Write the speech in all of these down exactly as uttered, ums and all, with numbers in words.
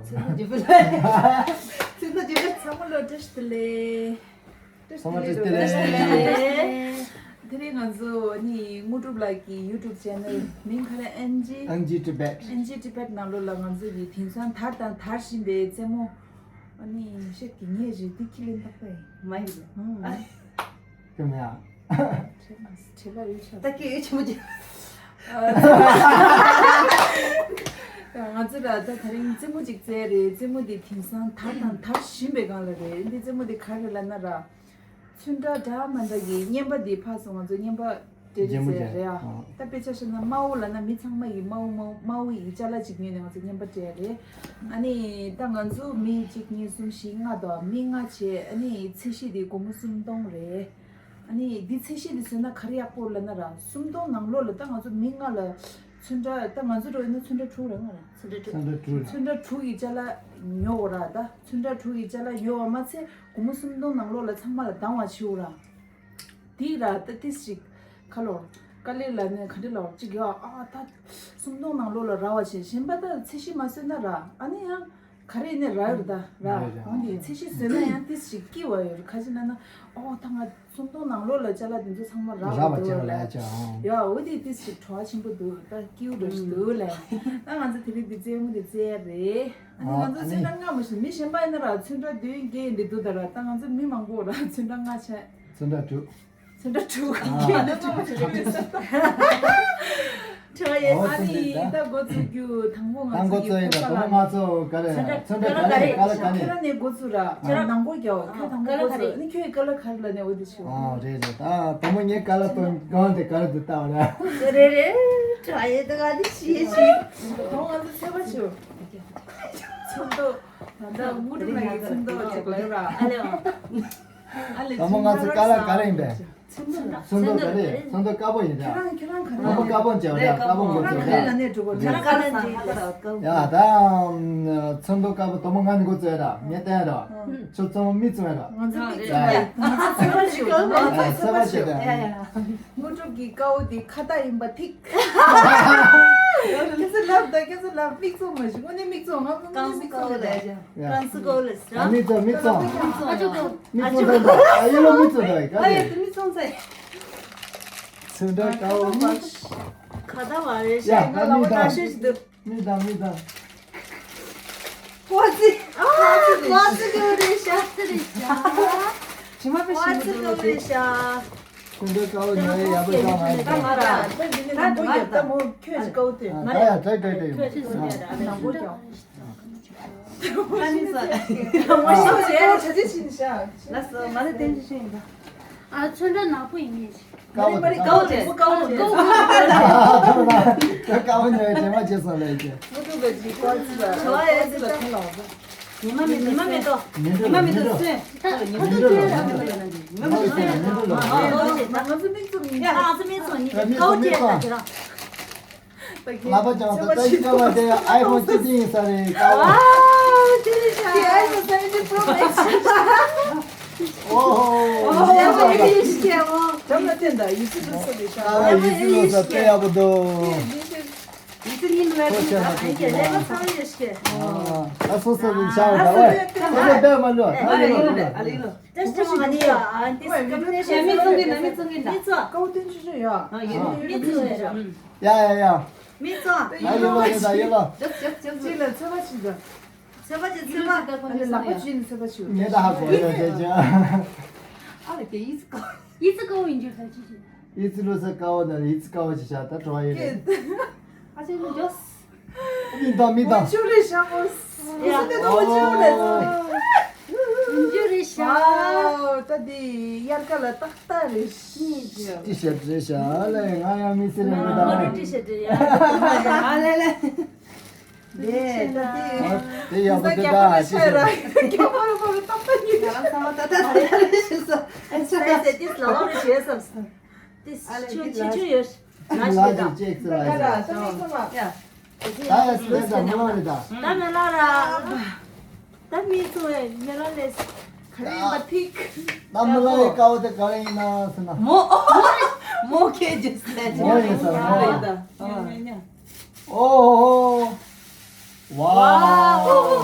ཚེ་ཐར་ཇོ་བོ་ལགས། ཚེ་ཐར་ཇོ་བོ་ཚང་མ་ལོ་བཀྲ་ཤིས་བདེ་ལེགས། ཚང་མ་བཀྲ་ཤིས་བདེ་ལེགས། དེ་རིང་ང་ཚོ་ནི་དངོས་གྲུབ་ལགས་ཀྱི་YouTube channel མིང་ག་རེ། ཨན་ཇི། ཨན་ཇི་ཊི་བེཊ། ཨན་ཇི་ཊི་བེཊ་ནང་ལོགས་ལ་ང་ཚོ་གི་དེང་སང་དར་དང་དར་བཞིན་པའི་རྩེད་མོ། ཨ་ནི་ཤེད་ཀྱི་ངས་རེད་འདི་ཁྱི་ལེན་ཏག་ཏག་ཡིན། མ་ཡིན་པ། ཨ། ཀྱི་མེད་ཨ། ཁྲེལ་ལ་ཡོད་ཤག་ད་ཀྱི་ཡོད་ཆེན་པོ་ཅིག་ང་ཚོ་ལ་ད་དེ་རིང་རྩེད་མོ་ཅིག་རྩེ་རེད། རྩེད་མོ་འདི་དེང་སང་དར་དང་དར་བཞིན་པའི་སྒང་ལ་རེད། འདི་རྩེད་མོ་འདི་ག་རེ་ལབ་ན་ར། ཚོན་ཁྲ་འདྲ་མ་འདྲ་གི་རྔན་པ་འདི་ཕར་སོང་། ང་ཚོ་རྔན་པ་སྤྲད་རེད་ཟེར་རེད་ཨ། ད་དཔེ་ཆ་བཞག་ན་དམར་པོ་ལབ་ན་མི་ཚང་མ་ཡི་དམར་པོ་དམར་པོ་དམར་པོ་ཡི་ཅ་ལག་ཅིག་ཉོས་ནས་ང་ཚོ་རྔན་པ་སྤྲད་རེད། ཨ་ནི་ད་ང་ཚོ་མི་གཅིག་གཉིས་གསུམ་བཞི་ལྔ་དང་མི་ལྔ་བྱས། ཨ་ནི་ཚད་གཞི་འདི་སྒོར་མོ་སུམ་སྟོང་རེད། ཨ་ནི་འདི་ཚད་གཞི་འདི་བཟོས་ན་ག་རེ་ཡག་པོ་ལབ་ན་ར། སུམ་སྟོང་ནང་ལོགས་ལ་ད་ང་ཚོ་མི་ལྔ་ལ་ཚོན་ཁྲ། ད་ང་ཚོ་འགྲོ་ཡིན་ན་ཚོན་ཁྲ་དྲུག་རེད། ང་ར་ཚོན་ཁྲ་དྲུག་ཚོན་ཁྲ་དྲུག་ཚོན་ཁྲ་དྲུག་གི་ཅ་ལག་ཉོ་དགོས་ར། ད་ཚོན་ཁྲ་དྲུག་གི་ཅ་ལག་ཉོ་བ་མ་ཚད་སྒོར་མོ་སུམ་སྟོང་ནང་ལོགས་ལ་ཚང་མ་ལ་འདང་བ་བྱེད་དགོས་ར། དེ་ར་ད་ཏིས་ཞིག་ཁ་ལོ་དཀའ་ལས་ལ་ནས་ག་འདྲ་ལོ་ཅིག་ཡོད་ཨ། ད་སུམ་སྟོང་ནང་ལོགས་ལ་ར་བ་བྱེད། གཞན་པ་ད་ཚད་གཞི་མ་བཟོས་ན་ར། ཨ་ནི་ཡང་ག་རེ་ནས་ར་ཡོད་ད་ར། འོན་ཏེ་ཚད་གཞི་བཟོས་ན་ཡང་ཏིས་ཞིག་སྐྱིད་པ་ཡོད་ར། ག་ཅི་ན་ན་ཨོ་ད་ང་སུམ་སྟོང་ནང་ལོགས་ལ་ཅ་ལག་དེ་ཚོ་ཚང་མ་ར་བ་འདུག་ལ་ཡ། འོ་དེ་ཏིས་ཞིག་བྲོ་བ་ཆེན་པོ་འདུག་ད་སྐྱིད་པོ་འདྲ་ཞིག་འདུག་ལ། ད་ང་ཚོ་དེ་རིང་འདི་རྩེད་མོ་འདི་རྩེ་ཡ་རེད། ཨ་ནི་ང་ཚོ་ཚོན་ཁྲ་ལྔ་མ་ཞིག་མི་གཞན་པ་ཡིན་ན་ར་ཚོན་ཁྲ་བདུན་བརྒྱད་འདི་འདུག་ད་ར། ད་ང་ཚོ་མི་མང་པོ་ར་ཚོན་ཁྲ་ལྔ་བྱས། ཚོན་ཁྲ་དྲུག་ཚོན་ཁྲ་དྲུག་ཁྱོད་ནི་ཚོན་ཁྲ་དྲུག་ཟེར་ཏོ། ཁྲ་ཡེ། ཨ་ནི་ད་འགོ་ཚུགས་རྒྱུ་དང་པོ་ང་ཚོ་ཡི་ཁོ་པ་ལ། ང་ཚོ་ག་རེ་ཚོན་ཁྲ་ག་ལ་ག་རེ། ཁྱོད་རང་ནས་འགོ་ཚུགས་ར། ཁྱོད་ནང་སྒོ་རྒྱག་ཁྱོད་དང་པོ་འགོ་ཚུགས། ཨ་ནི་ཁྱོད་ཀྱི་ཀ་ལ་ག་རེ་ལབ་ནས་འོ་དེ་ཞུ། ཨ་རེད་རེད། ད་དང་པོ་ངས་ཀ་ལ་སྟོན་གང་དེ་ག་རེ་འདུག་ལྟ་བ་ར། རེད་རེད། ཁྲ་ཡེ་ད་ག་དེ་ཤི་ཤི། དང་ང་ཚོ་ཚེ་བ་ཞུ། ཚོན་མདོག་ད་ལྟ་དངོས་གྲུབ་ལགས་ཀྱི་ཚོན་མདོག་ཅིག་ལབ་ར། ཨ་ལེ། ཨ་ལེ། དང་པོ་ང་ཚོ་ཀ་ལ་ག་རེ་ཡིན་པས། ཚོན་མདོག་ག་རེ། ཚོན་མདོག་དཀར་པོ་ཡིན་ར། ཁྱོད་རང་ཁྱོད་རང་ག་རེ། དང་པོ་དཀར་པོ་བྱས་པ་ར། དཀར་པོ་འགོ་ཚུགས་ར། ཁྱོད་རང་ནས་འགྲོ་དགོས་ར། ཁྱོད་རང་ཀ་ལ་ཡིན་ར། ཡ་ད་ཚོན་མདོག་དཀར་པོ་དང་པོ་ང་ནས་འགོ་བཙུགས་ར། ངས་བསྟན་ར། ཁྱོད་ཚང་མ་མིག་བཙུམ་ར། ང་ཚོ་མིག་བཙུམ་ར། ང་ཚོ་ཚོད་དཔག་བྱེད། ང་ཚོ་ཚོད་དཔག་བྱེད། དངོས་གྲུབ་ཀྱི་དཀར་པོ་དེ་ཁ་བཏགས་ཡིན་པ་ཐིག་ཁྱེད་ཚོ་ལབ་དང་། ཁྱེད་ཚོ་ལབ། མིག་བཙུམ་མ་ཞིག་དངོས་གནས་མིག་བཙུམ། ང་ཚོ་དངོས་གནས་མིག་བཙུམ་རེད་ད། ཡ། ཀྲང་སི་ཀོ་ལེ་སི་ར། མིག་བཙུམ་མིག་བཙུམ། ཨ་ཅོ་ཀོ། མིག་བཙུམ་ཨ་ཅོ་ཀོ། ཨ་ཡེ་ལོ་མིག་བཙུམ་ར། ཨ་ཡེ་མིག་བཙུམ་ཚེ། ཚོན་ཁྲ་དཀར་པོ་མིག་ཁ་བཏགས་པ་རེད་ཤག་ཡ། ང་ལ་མིག་བ་དང་འདྲ་ཤོས་ཤིག་འདུག་མིག་དང་མིག་དང་། ཀོ་ཙི། ཨ་ཀོ་ཙི་ཀོ་ཙི་ཀོ་རེད་ཤག་ཙི་རེད་ཤག་ཇི་མ་པེ་ཀོ་ཤི་ཙི་ཀོ་རེད་ཤག་ཁོང་ཚོའི་དཀར་པོ་ཉོ་ཡ་ཡག་པོ་བཏང་བ་ཡིན། ད་ང་ར་ད་འདི་ནི་ནང་པོ་ཡོད། ད་མོ་ཁྱོད་ཀྱི་དཀར་པོ་དེ། ཨ་ད་ཡ་ད་ད་ད་ཡོད། ཁྱོད་ཀྱི་ཟེར་ཡ་ར། ནང་པོ་ཀྱང་། ཨ་ནི་ས། ནང་པོ་ཤོག་ཅེས་ཆ་ཆེ་ཕྱིན་ཤག་ལ་སོ་མ་ལ་བསྟན་ཅི་ཤེས་ཡིན་ད། ཨ་ཚོན་ཁྲ་ནག་པོ་ཡིན་ངེས། དཀར་པོ་དེ། དཀར་པོ་དེ། དཀར་པོ་དེ། དཀར་པོ་ཉོ་ཡ་བྱེ་མ་བྱེ་སོང་ལས་ཀྱི། མུ་ཏུ་བེ་ཇི་ཀོ་ཙི་ལ། ཁྱོ་ཡ་ཙི་ལ་ཁོ་ལ་བ། ཉི་མ་མེ་ཉི་མ་མེ་ཏོག་ཉི་མ་མེ་ཏོག་སོན། ཁ་ལ་ཉི་མ་མེ་ཏོག་སོན། ཉི་མ་མེ་ཏོག་སོན། ང་ཚོ་མིག་བཙུམ་ཡིན། ཡ་ང་ཚོ་མིག་བཙུམ་ཡིན། ཀའོ་ཅེ་ད་ཁྱེད་རང་། ལག་པ་བརྐྱངས་ད་ལྟ་ཡིན་ཀ་བ་དེ་ཨའི་ཕོན་ཕིབ་ཊིན་ཡིན་ས་རེད་ཀ་བ། ཨ་དེ་རེད་ཤག་ཨའི་ཕོན་སེ་བེན་ཊིན་པོ་རོ་མེག་སི། ཨོ་ཧོ། ཨོ་ཡ་མ་ཡིན་ཤག་ཨོ། ད་ལ་བསྟན་ད་ཡིད་ཆེས་ལོ་ས་རེད་ཤག་ཨ་ཡིད་ཆེས་ལོ་ས་དཔེ་ཡག་པོ་འདུག་ཡིད་ཆེས། ཡིད་ཆེས་ཉིན་ལ་ཡིན་ད་ཡིན་གྱི་ལས་ཀ་ཚང་ཡོད་ཤག་ཨ་སོ་སོ་གི་ཤག་ད་བས་སོ་སོ་བས་མ་འགྲོ། ཨ་ལེ་ཡོད་ཨ་ལེ་ཡོད། ད་ཤི་ང་ནི་ཡ་ཨ་འདི་སི་ཀི་རི་མི་ནེ་ཤན་མི་ཚོང་གི་ན་མི་ཚོང་གི་ན། མི་ཚོང་། ཀའོ་ཏོན་ཆུ་ཆུ་ཡ། ཨ་ཡོད་མི་ཚོང་ཡ། ཡ་ཡ་ཡ། མི་ཚོང་། ཨ་ཡོད་ལོ་ཡོད་ད་ཡོད་ལོ། ཅིག་ལ་ཚོད་པ་བྱེད་ད། ཚོད་པ་བྱེད་ཚོད་པ། ཨ་ལེ་ལག་པ་བྱིན་ཚོད་པ་བྱེད། ངས་ད་ཧ་གོ་ཡོད་ད་ཅི། ཨ་ལེ་དེ་ཡིད་ཀའོ། ཡིད་ཀའོ་ཡིན་རྒྱུ་ད་ཅི་ཅི། ཡིད་ལོ་ས་ཀའོ་ན་ཡིད་ཀའོ་ཅི་ཤ་ད་གྲོ་ཡོད་རེད། ཨ་ཅེ་ལོ་ཇོས། མི་དང་མི་དང་། ཆུ་རེ་ཤ་མོ། ཡ། ཆུ་རེ་ཤ། ཨོ། ད་འདི་དབྱར་ཁ་ལ་ཏག་ཏག་རེད། ཊི་ཤར་ཊི་རེད་ཤག་ལེ། ང་ཡང་མི་ཚེ་རིང་པོ་དང་། ཊི་ཤར་ཊི་རེད་ཡ། ཨ་ལེ་ལེ། དེ་ད་འདི་དེ་ཡག་པོ་དེ་ད་ཊི་ཤར་ཊི་རེད། ང་རང་ཚང་མ་ཏག་ཏག་རེད་ཤག་ས། ཨེ་ས་ཨེ་ས་ཏིས་ལ་ལོ་རེ་བྱས་སམ་ས། ཏིས་ཆུ་ཆུ་ཆུ་ཡོད། ལ་ཞིག་ད་ཅེག་ས་ལ་ཞིག་ད་ཡ་སི་ལེ་ད་མོ་ལ་རེ་ད། ད་མེ་ལ་ར། ད་མི་ཚོ་ཨེ་མེ་ལ་ལེས། ཁ་རེ་ཡིན་པ་ཐིག་ད་མོ་ལ་ཡི་ཀའོ་དེ་ག་རེ་ཡིན་ན་ཟེར་ན། མོ། མོ་ཁྱེད་ཀྱི་སེ་ཅི། མོ་ཡིན་ས་མོ། ཉོ་ཉོ་ཉོ། ཨོ་ཧོ་ཧོ། ཝའོ།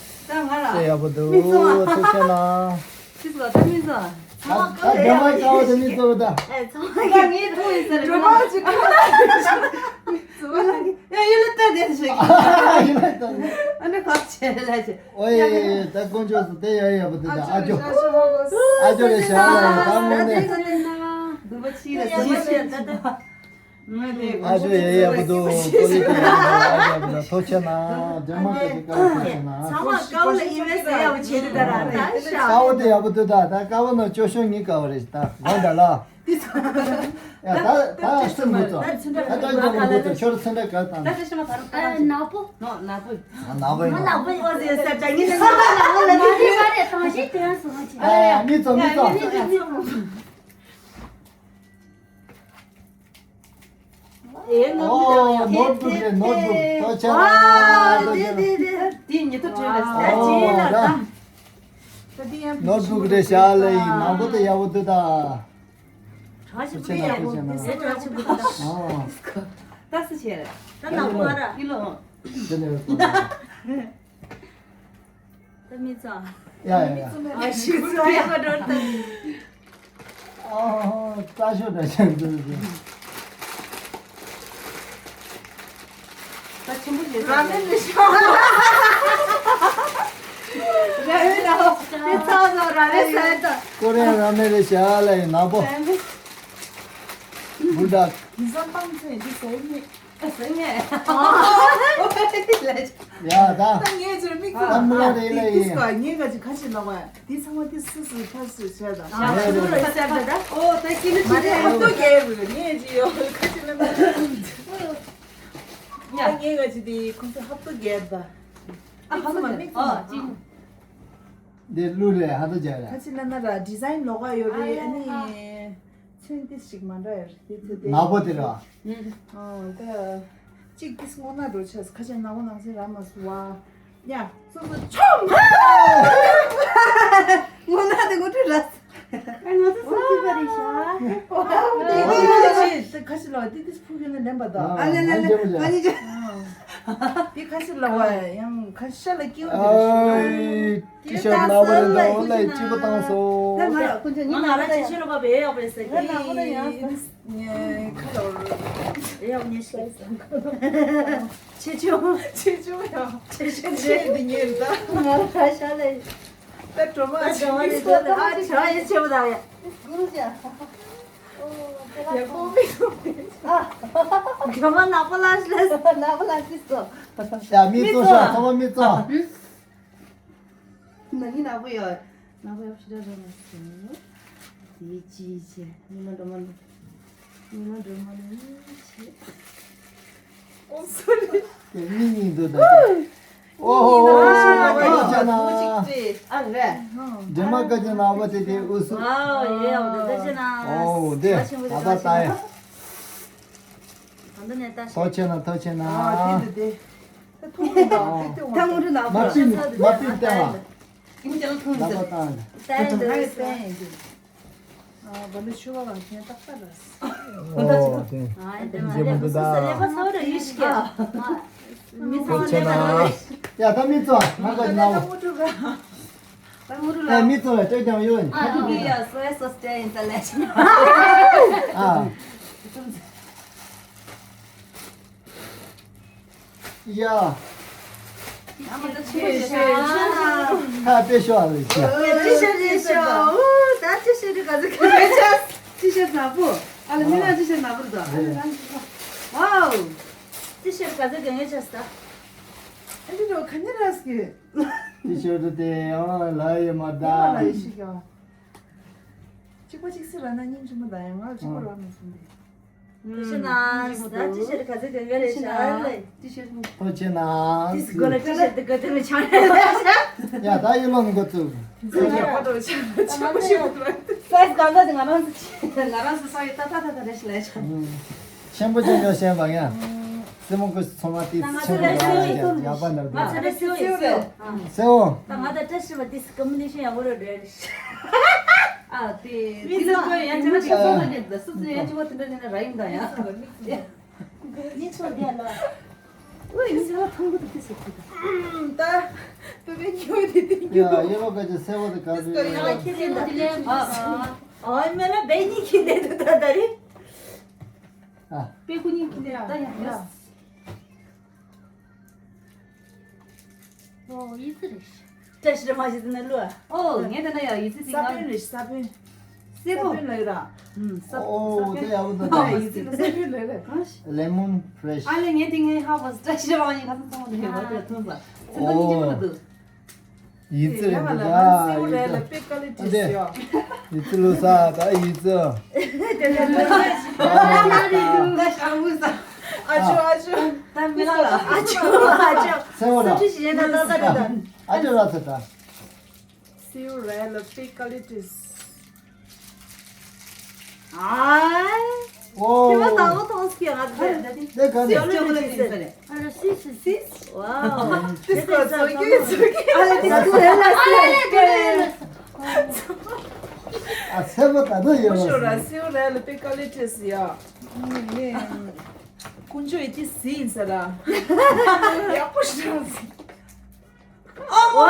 ད་ང་ལ། ཡག་པོ་འདུག་མི་ཚོ། ཐུགས་རྗེ་གནང་། ཁྱེད་ཚོ་ད་མི་ཚོ། ཚང་མ་ད་ཀ་བ་ཡག་པོ་ཞིག་ད་མི་ཚོ་ད། ཨེ་ཚང་མ་ད་ངའི་ཐུགས་ཡིན་ཟེར་རེད་མ། ཅིག་ཡ་ཡུལ་ལ་ལྟ་དེ་ཞིག་ཡུལ་ལ་ལྟ་དེ། ཨ་ནི་ཁ་ཆེ་ལ་ཆེ། ཨོ་ཡེ་ད་དཀོན་མཆོག་སུ་དེ་ཡ་ཡག་པོ་འདུག་ད། ཨ་ཅོ། ཨ་ཅོ་རེ་ཞག་ལ་ཡ་ད་མོ་ནས། འདུག་པ་ཆི་ལ་ཟེར་མ་ཤེས་ད་ད། ཨ་ཅོ་ཡ་ཡག་པོ་འདུག་ཀོ་ལི་ཏི་ཡག་པོ་འདུག་ཨ་ཅོ་ཡག་པོ་འདུག་ཐུགས་རྗེ་གནང་། རྗེས་མ་ཁ་ཅིག་བཀའ་དྲིན་ཆེ་གནང་། ཚང་མ་ཀ་བ་ལ་ཡིན་མེད་ཟེར་ཡག་པོ་བྱེད་དུ་ད་ར་ད་ཤ། ཀ་བ་དེ་ཡག་པོ་འདུག་ད། ད་ཀ་བ་ནང་སྐྱོ་ཤོས་ངའི་ཀ་བ་རེད་ད། དགོངས་དག་ལ། ད་ད་སེམས་མི་ཚོ་ད་ལྟ་ཀྱང་མི་ཚོ་ཁྱོད་ཚོ་འདྲ་ག་དང་། ད་ཤ་ཤ་མ་ད་ར་ད་ད་ཤ། ནག་པོ། ནག་པོ་ཡིན། ནག་པོ་ཡིན། ནག་པོ་ཡིན་ཟེར་ཟེར་ད་ངས་ནག་པོ་ལ་མ་རེད་མ་རེད། ད་ཤི་དེ་ཡང་སོང་ཅི། ཨ་མི་ཚོ་མི་ཚོ། ཨེ་ནོར་བུ་ལ་ཡང་། ནོར་བུ་རེད། ནོར་བུ་ཐུགས་རྗེ་གནང་། དེ་དེ་དེ་དེ་ཉིད་དུ་བྲོས་ལ་ཟེར་ཅི་ལ་ད། ནོར་བུ་རེད་ཤག་ལ་ཡིན། ནག་པོ་དེ་ཡག་པོ་འདུག་ད། གྲོགས་ཤིག་ཐུགས་རྗེ་གནང་། ཐུགས་རྗེ་གནང་། ཟས་གྲོགས་ཤིག་པོ་ད། ཨོ། ད་སུ་བྱས་རེད། ད་ནག་པོ་ཨ་ར་ཀི་ལོ། དེ་ནས་ད་མི་ཚང་། ཡ་ཡ་ཡ། ཨ་ཤི་ཚ་ཡ་མ་འགྲོ་ད། ཨོ་རྩ་ཤོག་འདྲ་ཞིག་འདུག་ད་ཆེན་པོ་ཞིག་ར་མེན་རེད་ཤག་ར་མེན་ལ་དེ་ཚང་ཚང་ར་མེན་ཟ་ཡ་ད། ཀོ་རེ་ཡ་ར་མེན་རེད་ཤག་ལ་ཡིན། ནག་པོ། ར་མེན། བུ་འདྲ། མི་ཚང་སྤང་ཚེ་འདི་ཟེར་ནི། ཟེར་ནི། ཡ་ད། ད་ངས་ཚུར་མིག་ད་མི་རེ་ལ་ཡིན། ངས་ག་ཅི་ཁ་ཅིག་ལབ་པ། འདི་ཚང་མ་འདི་སུ་སུ་ཕར་སུ་བྱས་ད། ཡ་ཁོ་ཚོ་ལ་ཟེར་ད་ད། ཨོ་ད་ཀི་ལི་ཅི་རེད། ཧབ་ཏོ་རྒྱལ་རེད། ངས་ཅི་ཡོད་ཁ་ཅིག་ལབ་ན། ད་ངས་ག་ཅི་འདི་ཁོ་ཚོ་ཧབ་ཏོ་རྒྱལ་ད། ཨ་ཧབ་ཏོ་མ་མིག་ཨ་ཅི། འདི་གླུ་རེད། ཧབ་ཏོ་རྒྱལ་རེད། ཁ་ཅིག་ལབ་ན་ར་ཌི་ཛའིན་ལོགས་ཀ་ཡོད་རེད། ཨ་ནི། ཚོན་ཏི་ཞིག་མ་འདྲ་ཡོད་རེད། དེ་ཚོ་དེ་ནག་པོ་དེ་ར། ཨོ་ད་གཅིག་ཏིས་སྔོ་ནག་འགྲོ་ཆས་ཁ་ཆེ་ནག་པོ་ནང་སེ་ར་མ་སུ་བ། ཡ་སོ་སོ་ཆོམ། སྔོ་ནག་དེ་ངོ་སྤྲོད་ར། ཨ་ང་ཚོ་སུ་ཅི་བ་རེད་ཤག་ཨོ་ད་དེ་ཁ་ཆེ་ལ་དེ་ཏིས་ཕུག་གི་ན་ལེན་པ་ད། ཨ་ལེ་ལེ་ལེ་ཨ་ནི་ཅི། དེ་ཁ་ཆེ་ལ་བ་ཡང་ཁ་ཤ་ལ་སྐྱེ་བོ་དེ་རེད་ཤག་ཏི་ཤར་ནག་པོ་རེད་འདུག་ལ་སྐྱིད་པོ་བཏང་སོང་། ད་ང་ལ་ཁོང་ཚོ་ཉིན་ང་ལ་ཅི་ཤོད་ལ་བབ་ཡག་པོ་རེད་ཟེར་གི། ཁ་ལོར་ཡག་ཉེ་ཤོད་ཟེར། ཆེ་ཆུང་། ཆེ་ཆུང་ཡང་ཆེ་ཆུང་ཆེ་འདི་ཉེར་ད། ང་ལ་ཁ་ཤ་ལ་ད་གྲོ་མ་ད་གྲོ་མ་རེད་ད། ཨ་གྲོ་མ་ཡེ་ཆེ་བོ་ད་ཡ། ཡག་པོ་མི་འདུག་ཨ་གྲོ་མ་ནག་པོ་ལ་ཤི་ལ་ནག་པོ་ལ་ཤི་སོ། ཡ་མི་ཚོ་ཤ་ཚང་མ་མི་ཚོ། ན་ནི་ནག་པོ་ཡོད། ནག་པོ་ཡོད་ཕྱི་དྲ་ར་མ་སོང་། དེ་ཅི་བྱེད། ཉི་མ་འགྲོ་མ་ནི། ཉི་མ་འགྲོ་མ་ནི་བྱེད། ཨོ་སོ་རི། དེ་མི་གཉིས་འདུག་ད། ཨོ་ཧོ་ཧོ་ཧོ། ཨ་རེད། རྗེས་མ་བཀའ་བཀྱོན་ནག་པོ་དེ་དེ་ཨུ་སུ། ཨའོ་ཡེ་ཡ་འོ་དེ་ད་ཅི་ན། ཨོ་དེ་ད་པ་ད་ཡ། ད་འདི་ནས་ད་ཐོ་ཆེ་ན་ཐོ་ཆེ་ན། ཨ་དེ་དེ་དེ། ད་ཐུང་ཐུང་དང་དེ་ཐུང་བ། ད་ངོ་སྤྲོད་ནག་པོ། མ་པིན་མ་པིན་བསྟན་ལ། ཨིན་ཅང་ཐུང་ཟེར། ལག་པ་བཏང་། བསྟན་ཡིན་འདུག་ཟེར། ཨ་བ་ལི་ཆུ་བ་གང་ཁྱེད་ཏག་ཏག་རེད། ཨོ་དེ། ཨ་དེ་མ་རེད། ཁོ་ཚོ་ལས་པ་ཚ་བ་རེད་ཡུལ་ཞིག་ག་མི་ཚ་བ་ལས་པ་རེད། ཡ་ད་མི་ཚོ་ང་ག་ཉལ་བོ། ད་མུ་རུ་ལ། ད་མི་ཚོ་ལ་སྤྲད་ཀྱང་ཡོད་ནི། ཨ་ཡ་སོ་ཡ་སོ་སྟེ་ཡིན་ད་ལས། ཨ། ཡ། ཡ་མ་ད་ཆེ་ཤོས་ཤོས། ཁ་དཔེ་ཤོག་ཨ་ལེ་ཤ། ཅི་ཤོད་ཅི་ཤོད། ཨོ་ད་ཅི་ཤོད་དུ་ག་ཚོད་ག་ཚོད་ཅི་ཤོད་ནག་པོ། ཨ་ལེ་མི་ན་ཅི་ཤོད་ནག་པོ་རེད་ད། ཨ་ལེ་ན་ཅི་ཤོད། ཝའོ། ཅི་ཤོད་ག་ཚོད་ག་ངེ་ཆ་ས། ཨ་ཅི་རོ་ཁ་ཉེ་ར་སྐྱེ། ཅི་ཤོད་དུ་དེ་ཡང་ལ་ཡེ་མ་ད། ཡང་ལ་ཡེ་ཤི་ཀྱང་། གཅིག་པ་གཅིག་སེ་ར་ན་སྙིང་རྗེ་མོ་ད་ཡང་ང་གཅིག་པ་ར་མ་སོང་དེ། ཏི་ཤར་ན་ད་ཏི་ཤར་ག་ཚོད་ག་ངེ་རེད་ཤག་ལེ། ཏི་ཤར་ཐོ་ཆེ་ན། ཏི་སི་གོ་ལ་ཏི་ཤར་དུ་ག་དུ་མི་ཆང་རེད་ཤག་ཡ་ད་ཡུལ་ལོ་མི་གོ་ཚུགས། ཚུགས་ཡ་ཁ་དོ་ཆེན་པོ་ཆེན་པོ་ཞིག་འདུག་སའི་གང་ག་དེ་ང་རང་ཚོ་ཆེ་ང་རང་ཚོ་ས་ཡི་ཏ་ཏ་ཏ་ཏ་རེ་ཞིག་ལས་ཆགས། ཆེན་པོ་ཆེན་པོ་ཞེས་པ་ཡ། སེ་མོ་ཀུ་ཚོ་མ་ཏི་ཆེན་པོ་ཡ་ཡ་ཡ་པ་འདྲ་འདུག་ང་ཚོ་རེ་སེ་བོ་ཡིན་སེ་བོ། སེ་བོ། ད་ང་ད་བཀྲ་ཤིས་པ་ཏི་སི་ཀོམ་པི་ནི་ཤན་ཡག་པོ་རེད་རེད། ཨ་དེ་མི་ཚོ་ཡང་ཅི་མ་ཤེས་སོང་ན་ཉན་ད་སུ་ཚོ་ཡང་ཅི་བ་དེ་འདྲ་ཉན་ན་ར་ཡིན་ད་ཡང་། ཉེ་ཆོ་དེ་ལ། ཨོ་ཡིན་ཟེར་བ་ཐང་གོ་དུ་དེ་ཟེར་གི་ད། ད་བོད་པའི་ཉོ་དེ་དེ་ཉོ། ཡ་ཡེ་ལོ་ཀ་ཅི་སེ་བོ་དེ་ག་ཟེར་ཡ། ཁྱེད་དེ་འདི་ལས་ཨ་ཨ་ཨ་མེ་ལ་བེ་ཉི་ཁྱེད་དེ་དུ་ད་ད་རེད། ཨ་པེ་ཀུ་ཉི་ཁྱེད་དེ་ད་ཡ་ཡ། ཨོ་ཡི་ཙི་རེད། བཀྲ་ཤིས་རེ་མ་ཞིག་ཟེར་ན་ལོ། ཨོ་ངས་ད་ན་ཡ་ཡི་ཙི་ཟིག་ས་བོན་རེད་ས་བོན། སེ་ས་བོ། བོན་ལ་ཡོད་ར། ཨུམ་ས་ཨོ་ས་དེ་ཡག་པོ་འདུག་ཨ་ཡི་ཙི་ས་བོན་ལ་ཡོད་ར། ལེ་མོན་ཕྲེ་ཤི། ཨ་ལེ་ངས་དེ་ངའི་ཧ་བ་བཀྲ་ཤིས་རེ་མ་ཡིན་ཁ་སང་ཚང་མ་དེ་ཡོད་པ་དེ་ཐོན་པ། ཚེ་ད་ནི་ཅི་མ་འདུག་ཡི་ཙི་རེད་འདུག་ད་ཡི་ཙི། ཨ་དེ་ཡི་ཙི་ལོ་ས་ད་ཡི་ཙི། ཨ་ཅོ་ཨ་ཅོ། ད་མི་ལ་ལ་ཨ་ཅོ་ཨ་ཅོ། སེ་བོ་ལ། སུ་ཅི་ཞིག་ཡིན་ན་ད་ད་རེད་ད། ཨ་ཅོ་ལ་ཚེ་ད། སེའུ་རལ་ལ་པེ་ཀ་ལི་ཏིས། ཨ། ཨོ། ཁྱེད་མ་དང་པོ་མཐོང་སྐྱེ་ང་ཚོ། དེ་ག་ནས། སེའུ་ལི་ཏིས་ཟེར། ཨ་ར་སི་སི་སི། ཝའོ། ཏིས་ཀོ་ཚོ་ཀི་ཚོ་ཀི། ཨ་ལ་ཏིས་ཀོ་ལ་ལ་སེ། ཨ་སེ་བ་ད་དུ་ཡོད་པ། ཤོ་ར་སེའུ་རལ་ལ་པེ་ཀ་ལི་ཏིས་ཡ། ནི། ཀུན་སྤྱོད་ཡིད་ཀྱི་ཟིན་ཟེར་ར། ཡག་པོ་ཞིག་རང་ཟིན། ཨོ་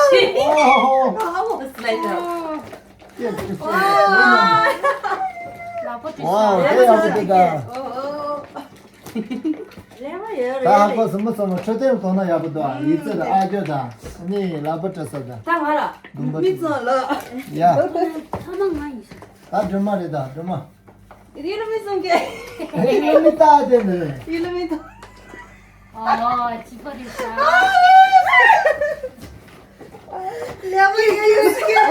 ཤི། ཨོ་ཧོ། ཨོ་སི་ལའི་ད། ཀྱེ་ཀྱེ་ཀྱེ། ལག་པ་དྲི་ཝའོ་དེ་ཡག་པོ་འདུག་ད། ཨོ་ཨོ། ལས་མ་ཡོད་ད་ཧ་གོ་རེད། སི་མོ་སོ་མོ་འཕྲོད་བསྟེན་དོ་ན་ཡག་པོ་འདུག་ཨ་ཡི་ཙི་ལ་ཨ་ཅོ་ད་ནི་ལག་པ་བྲེ་ས་ད། ད་ང་ལ་མི་ཚོ་ལ། ཡ། ཐ་མ་ང་ཡིན། ད་སྒྲོལ་མ་རེད་ད་སྒྲོལ་མ། ཡིན་ལ་མི་སོང་གི། ཡིན་ལ་མི་ལྟ་དེ་ནི། ཡིན་ལ་མི་ལྟ། ཨ་ཅི་པ་རེད་ཤག་ལས་མ་ཡིན་ཡོད་ཟེར་གི།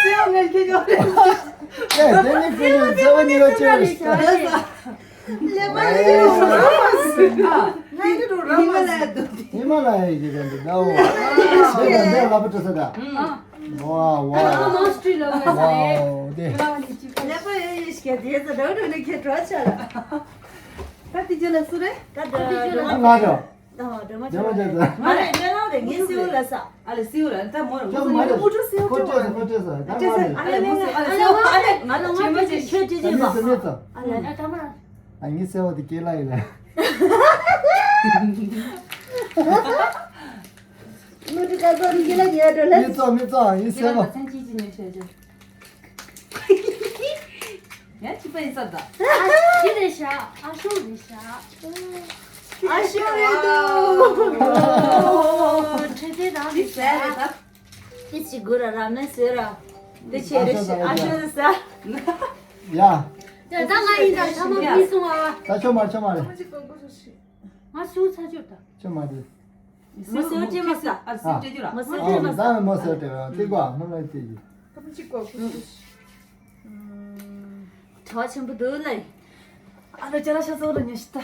སེའུ་ངས་ཁྱེད་ཉོ་རེད། ཨེ་དེ་ནི་ཁྱེད་ཉོ་ཟེར་བ་ནི་ཡོད་ཅེས་རེད་ཤག་ལས་མ་ཡིན་ཡོད་ཟེར་གི། ང་ཡི་རུ་ར་མ་ཟེར། ཧི་མ་ལ་ཡའི་གི་རེད་འདུག་ད་འོ། ཁྱེད་ཀྱང་འདི་ལ་བུ་ཏྲ་ས་ད། ཨ། ཝའོ་ཝའོ། ཨ་མོ་སི་ཊི་རི་ལ་ཝའོ་དེ། ལས་པ་ཡོད་ཡོད་ཤིག་དེ་ཚོ་འགྲོ་འགྲོ་ནས་ཁྱེད་འགྲོ་ཆ་ལ། ད་དེ་རྗེས་ལ་སུ་རེད། ད་འགྲོ་འགྲོ། ང་འགྲོ། ད་འགྲོ་མ་ང་འགྲོ་ད། ང་རེད་ང་རེད་ངའི་སེའུ་ལ་ས། ཨ་ལེ་སེའུ་ལ་ད་མོ་རེད་ཁོ་ཚོ་ང་རེད། ཁོ་ཚོ་སེའུ་ཁོ་ཚོ་ཁོ་ཚོ་ད་ང་རེད། ཨ་ལེ་མོ་སེ་ཨ་ལེ་སེའུ་ཨ་ལེ་ང་ལ་ང་ཁྱེད་མ་ཁྱེད་ཁྱེད་ཁྱེད་ཁྱེད་མ། ཨ་ལེ་ད་མ། ཨ་ངའི་སེ་བ་དེ་སྐྱེ་ལ་ཡིན་ལ། མུ་ཏིག་དཀར་པོ་རིགས་ཀྱི་ལ་ཉལ་འགྲོ་ལ། མི་ཚོགས་མི་ཚོགས་ཡིན་སེ་བ། ཡང་གཅིག་པ་ཡིན་ས་ད། ཨ་ཅི་རེད་ཤག་ཨ་ཤོ་རེད་ཤག་ཨ་ཤོ་རེད་འདུག་འཕྲོད་བསྟེན་རང་རེད་ཤག་དེ་ཅི་དགོས་ར་ར་མེད་ཟེར་ར། དེ་ཆེ་རེད་ཤག་ཨ་ཤོ་རེད་ས། ཡ། ད་ང་ཡིན་ད་ཐ་མ་མི་སོང་ཨ། ད་ཆོ་མ་ཆོ་མ་རེད། ང་སུ་ཚ་ཆོ་ད། ཆོ་མ་རེད། མ་སེའུ་སྤྲད་མ་ས། ཨ་སེའུ་སྤྲད་རྒྱུ་ར། མ་སེའུ་སྤྲད་མ་ས། ད་མ་སེའུ་སྤྲད་ར་ཏི་ཀོ་ཨ་མ་ལ་སྤྲད་རྒྱུ། ཁ་པོ་གཅིག་གོ་ཁུ་ཁུ། གྲྭ་བ་ཆེན་པོ་འདུག་ལ། ཨ་ལོ་ཅ་ལག་ཤ་ཚ་བོ་ལ་ཉོ་ཤི་ད།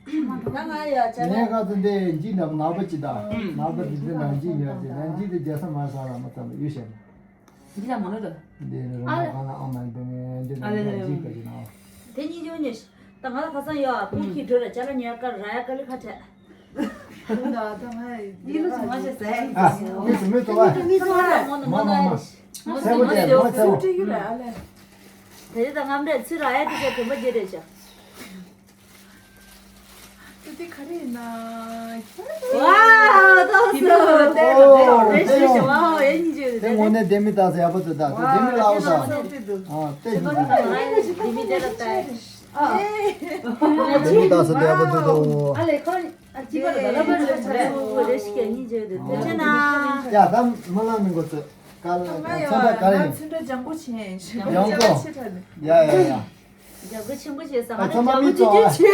ད་ང་ཡ་ཅ་ལག་ངས་ཁ་ཚོ་འདི་འཇིག་འདྲ་ནག་པོ་ཅི་ད། ནག་པོ་འདི་འདི་ནང་འཇིག་ཉོ་ཅི་ནང་འཇིག་འདི་རྒྱ་ས་མ་ས་ལ་མ་ཚ་ལ་ཡུལ་ཤེས་ན། འདི་ལ་མ་ལོ་ལ། འདི་རུ་མ་གང་ལ་ཨ་མ་འདི་ནས་འདི་ནང་འཇིག་ག་ཅི་ན། དེ་གཉིས་ཀྱང་ཉོ་ཤི། ད་ང་ལ་ཁ་སང་ཡོད་ཨ་ཕུང་ཁྱི་འགྲོ་ལ་ཅ་ལག་ཉོ་ཀ་ར་ཡ་ཀ་ལི་ཁ་བྲལ། ཡིན་ལ་སུ་མ་བྱེད་ཟེར། ཨ། མི་སུ་མི་ཏོ་བ། མི་སུ་མ་ར་མོ་ནོ་མོ་ནོ་ཨ་ལེ། མོ་སུ་མོ་ནོ་ཡོ་སུ་ཏྲི་ཡུ་ར་ཨ་ལེ། དེ་རེད་ད་ངམ་རེད་ཚུ་ར་ཡ་དེ་ཅག་དེ་མ་བརྗེད་རེད་ཤག་དེ་དེ་ག་རེ་ཡིན་ན། ཝའོ་ཏོ་སུ་དེ་རེད་ཤག་ཝའོ་ཡ་ཉི་ཅུ་དེ་དངོས་གནས་ལྡེ་མིག་ལྟ་ས་ཡག་པོ་འདུག་ད་དེ་ལྡེ་མིག་ལ་འོ་ད། ཨ་དེ་ཞིག་འདུག་ལྡེ་མིག་ལྟ་ས་ཡག་པོ་འདུག་ད། ཨ་ལེ་ཁོ། ཨ་ཅི་པ་ལ་ལ་པ་ལ་ལ་རེ་ཞིག་གི་ཉིན་བརྗོད་དེ་དེ་ཆེ་ན། ཡ་ད་མ་ལ་མི་གོ་ཚོད་ག་ལ་ཚོད་ད་ག་ལ་ཡིན། ཚོད་ད་ལྗང་གུ་ཆེ་ཡིན་ཞིག་ལྗང་གུ་ཆེ་ད་ནི། ཡ་ཡ་ཡ། ལྗང་གུ་ཆེན་པོ་བྱས་ས་ང་ད་ཚང་མ་ལྗང་གུ་མི་ཅི་ཅི་ཚོ་ཆེ།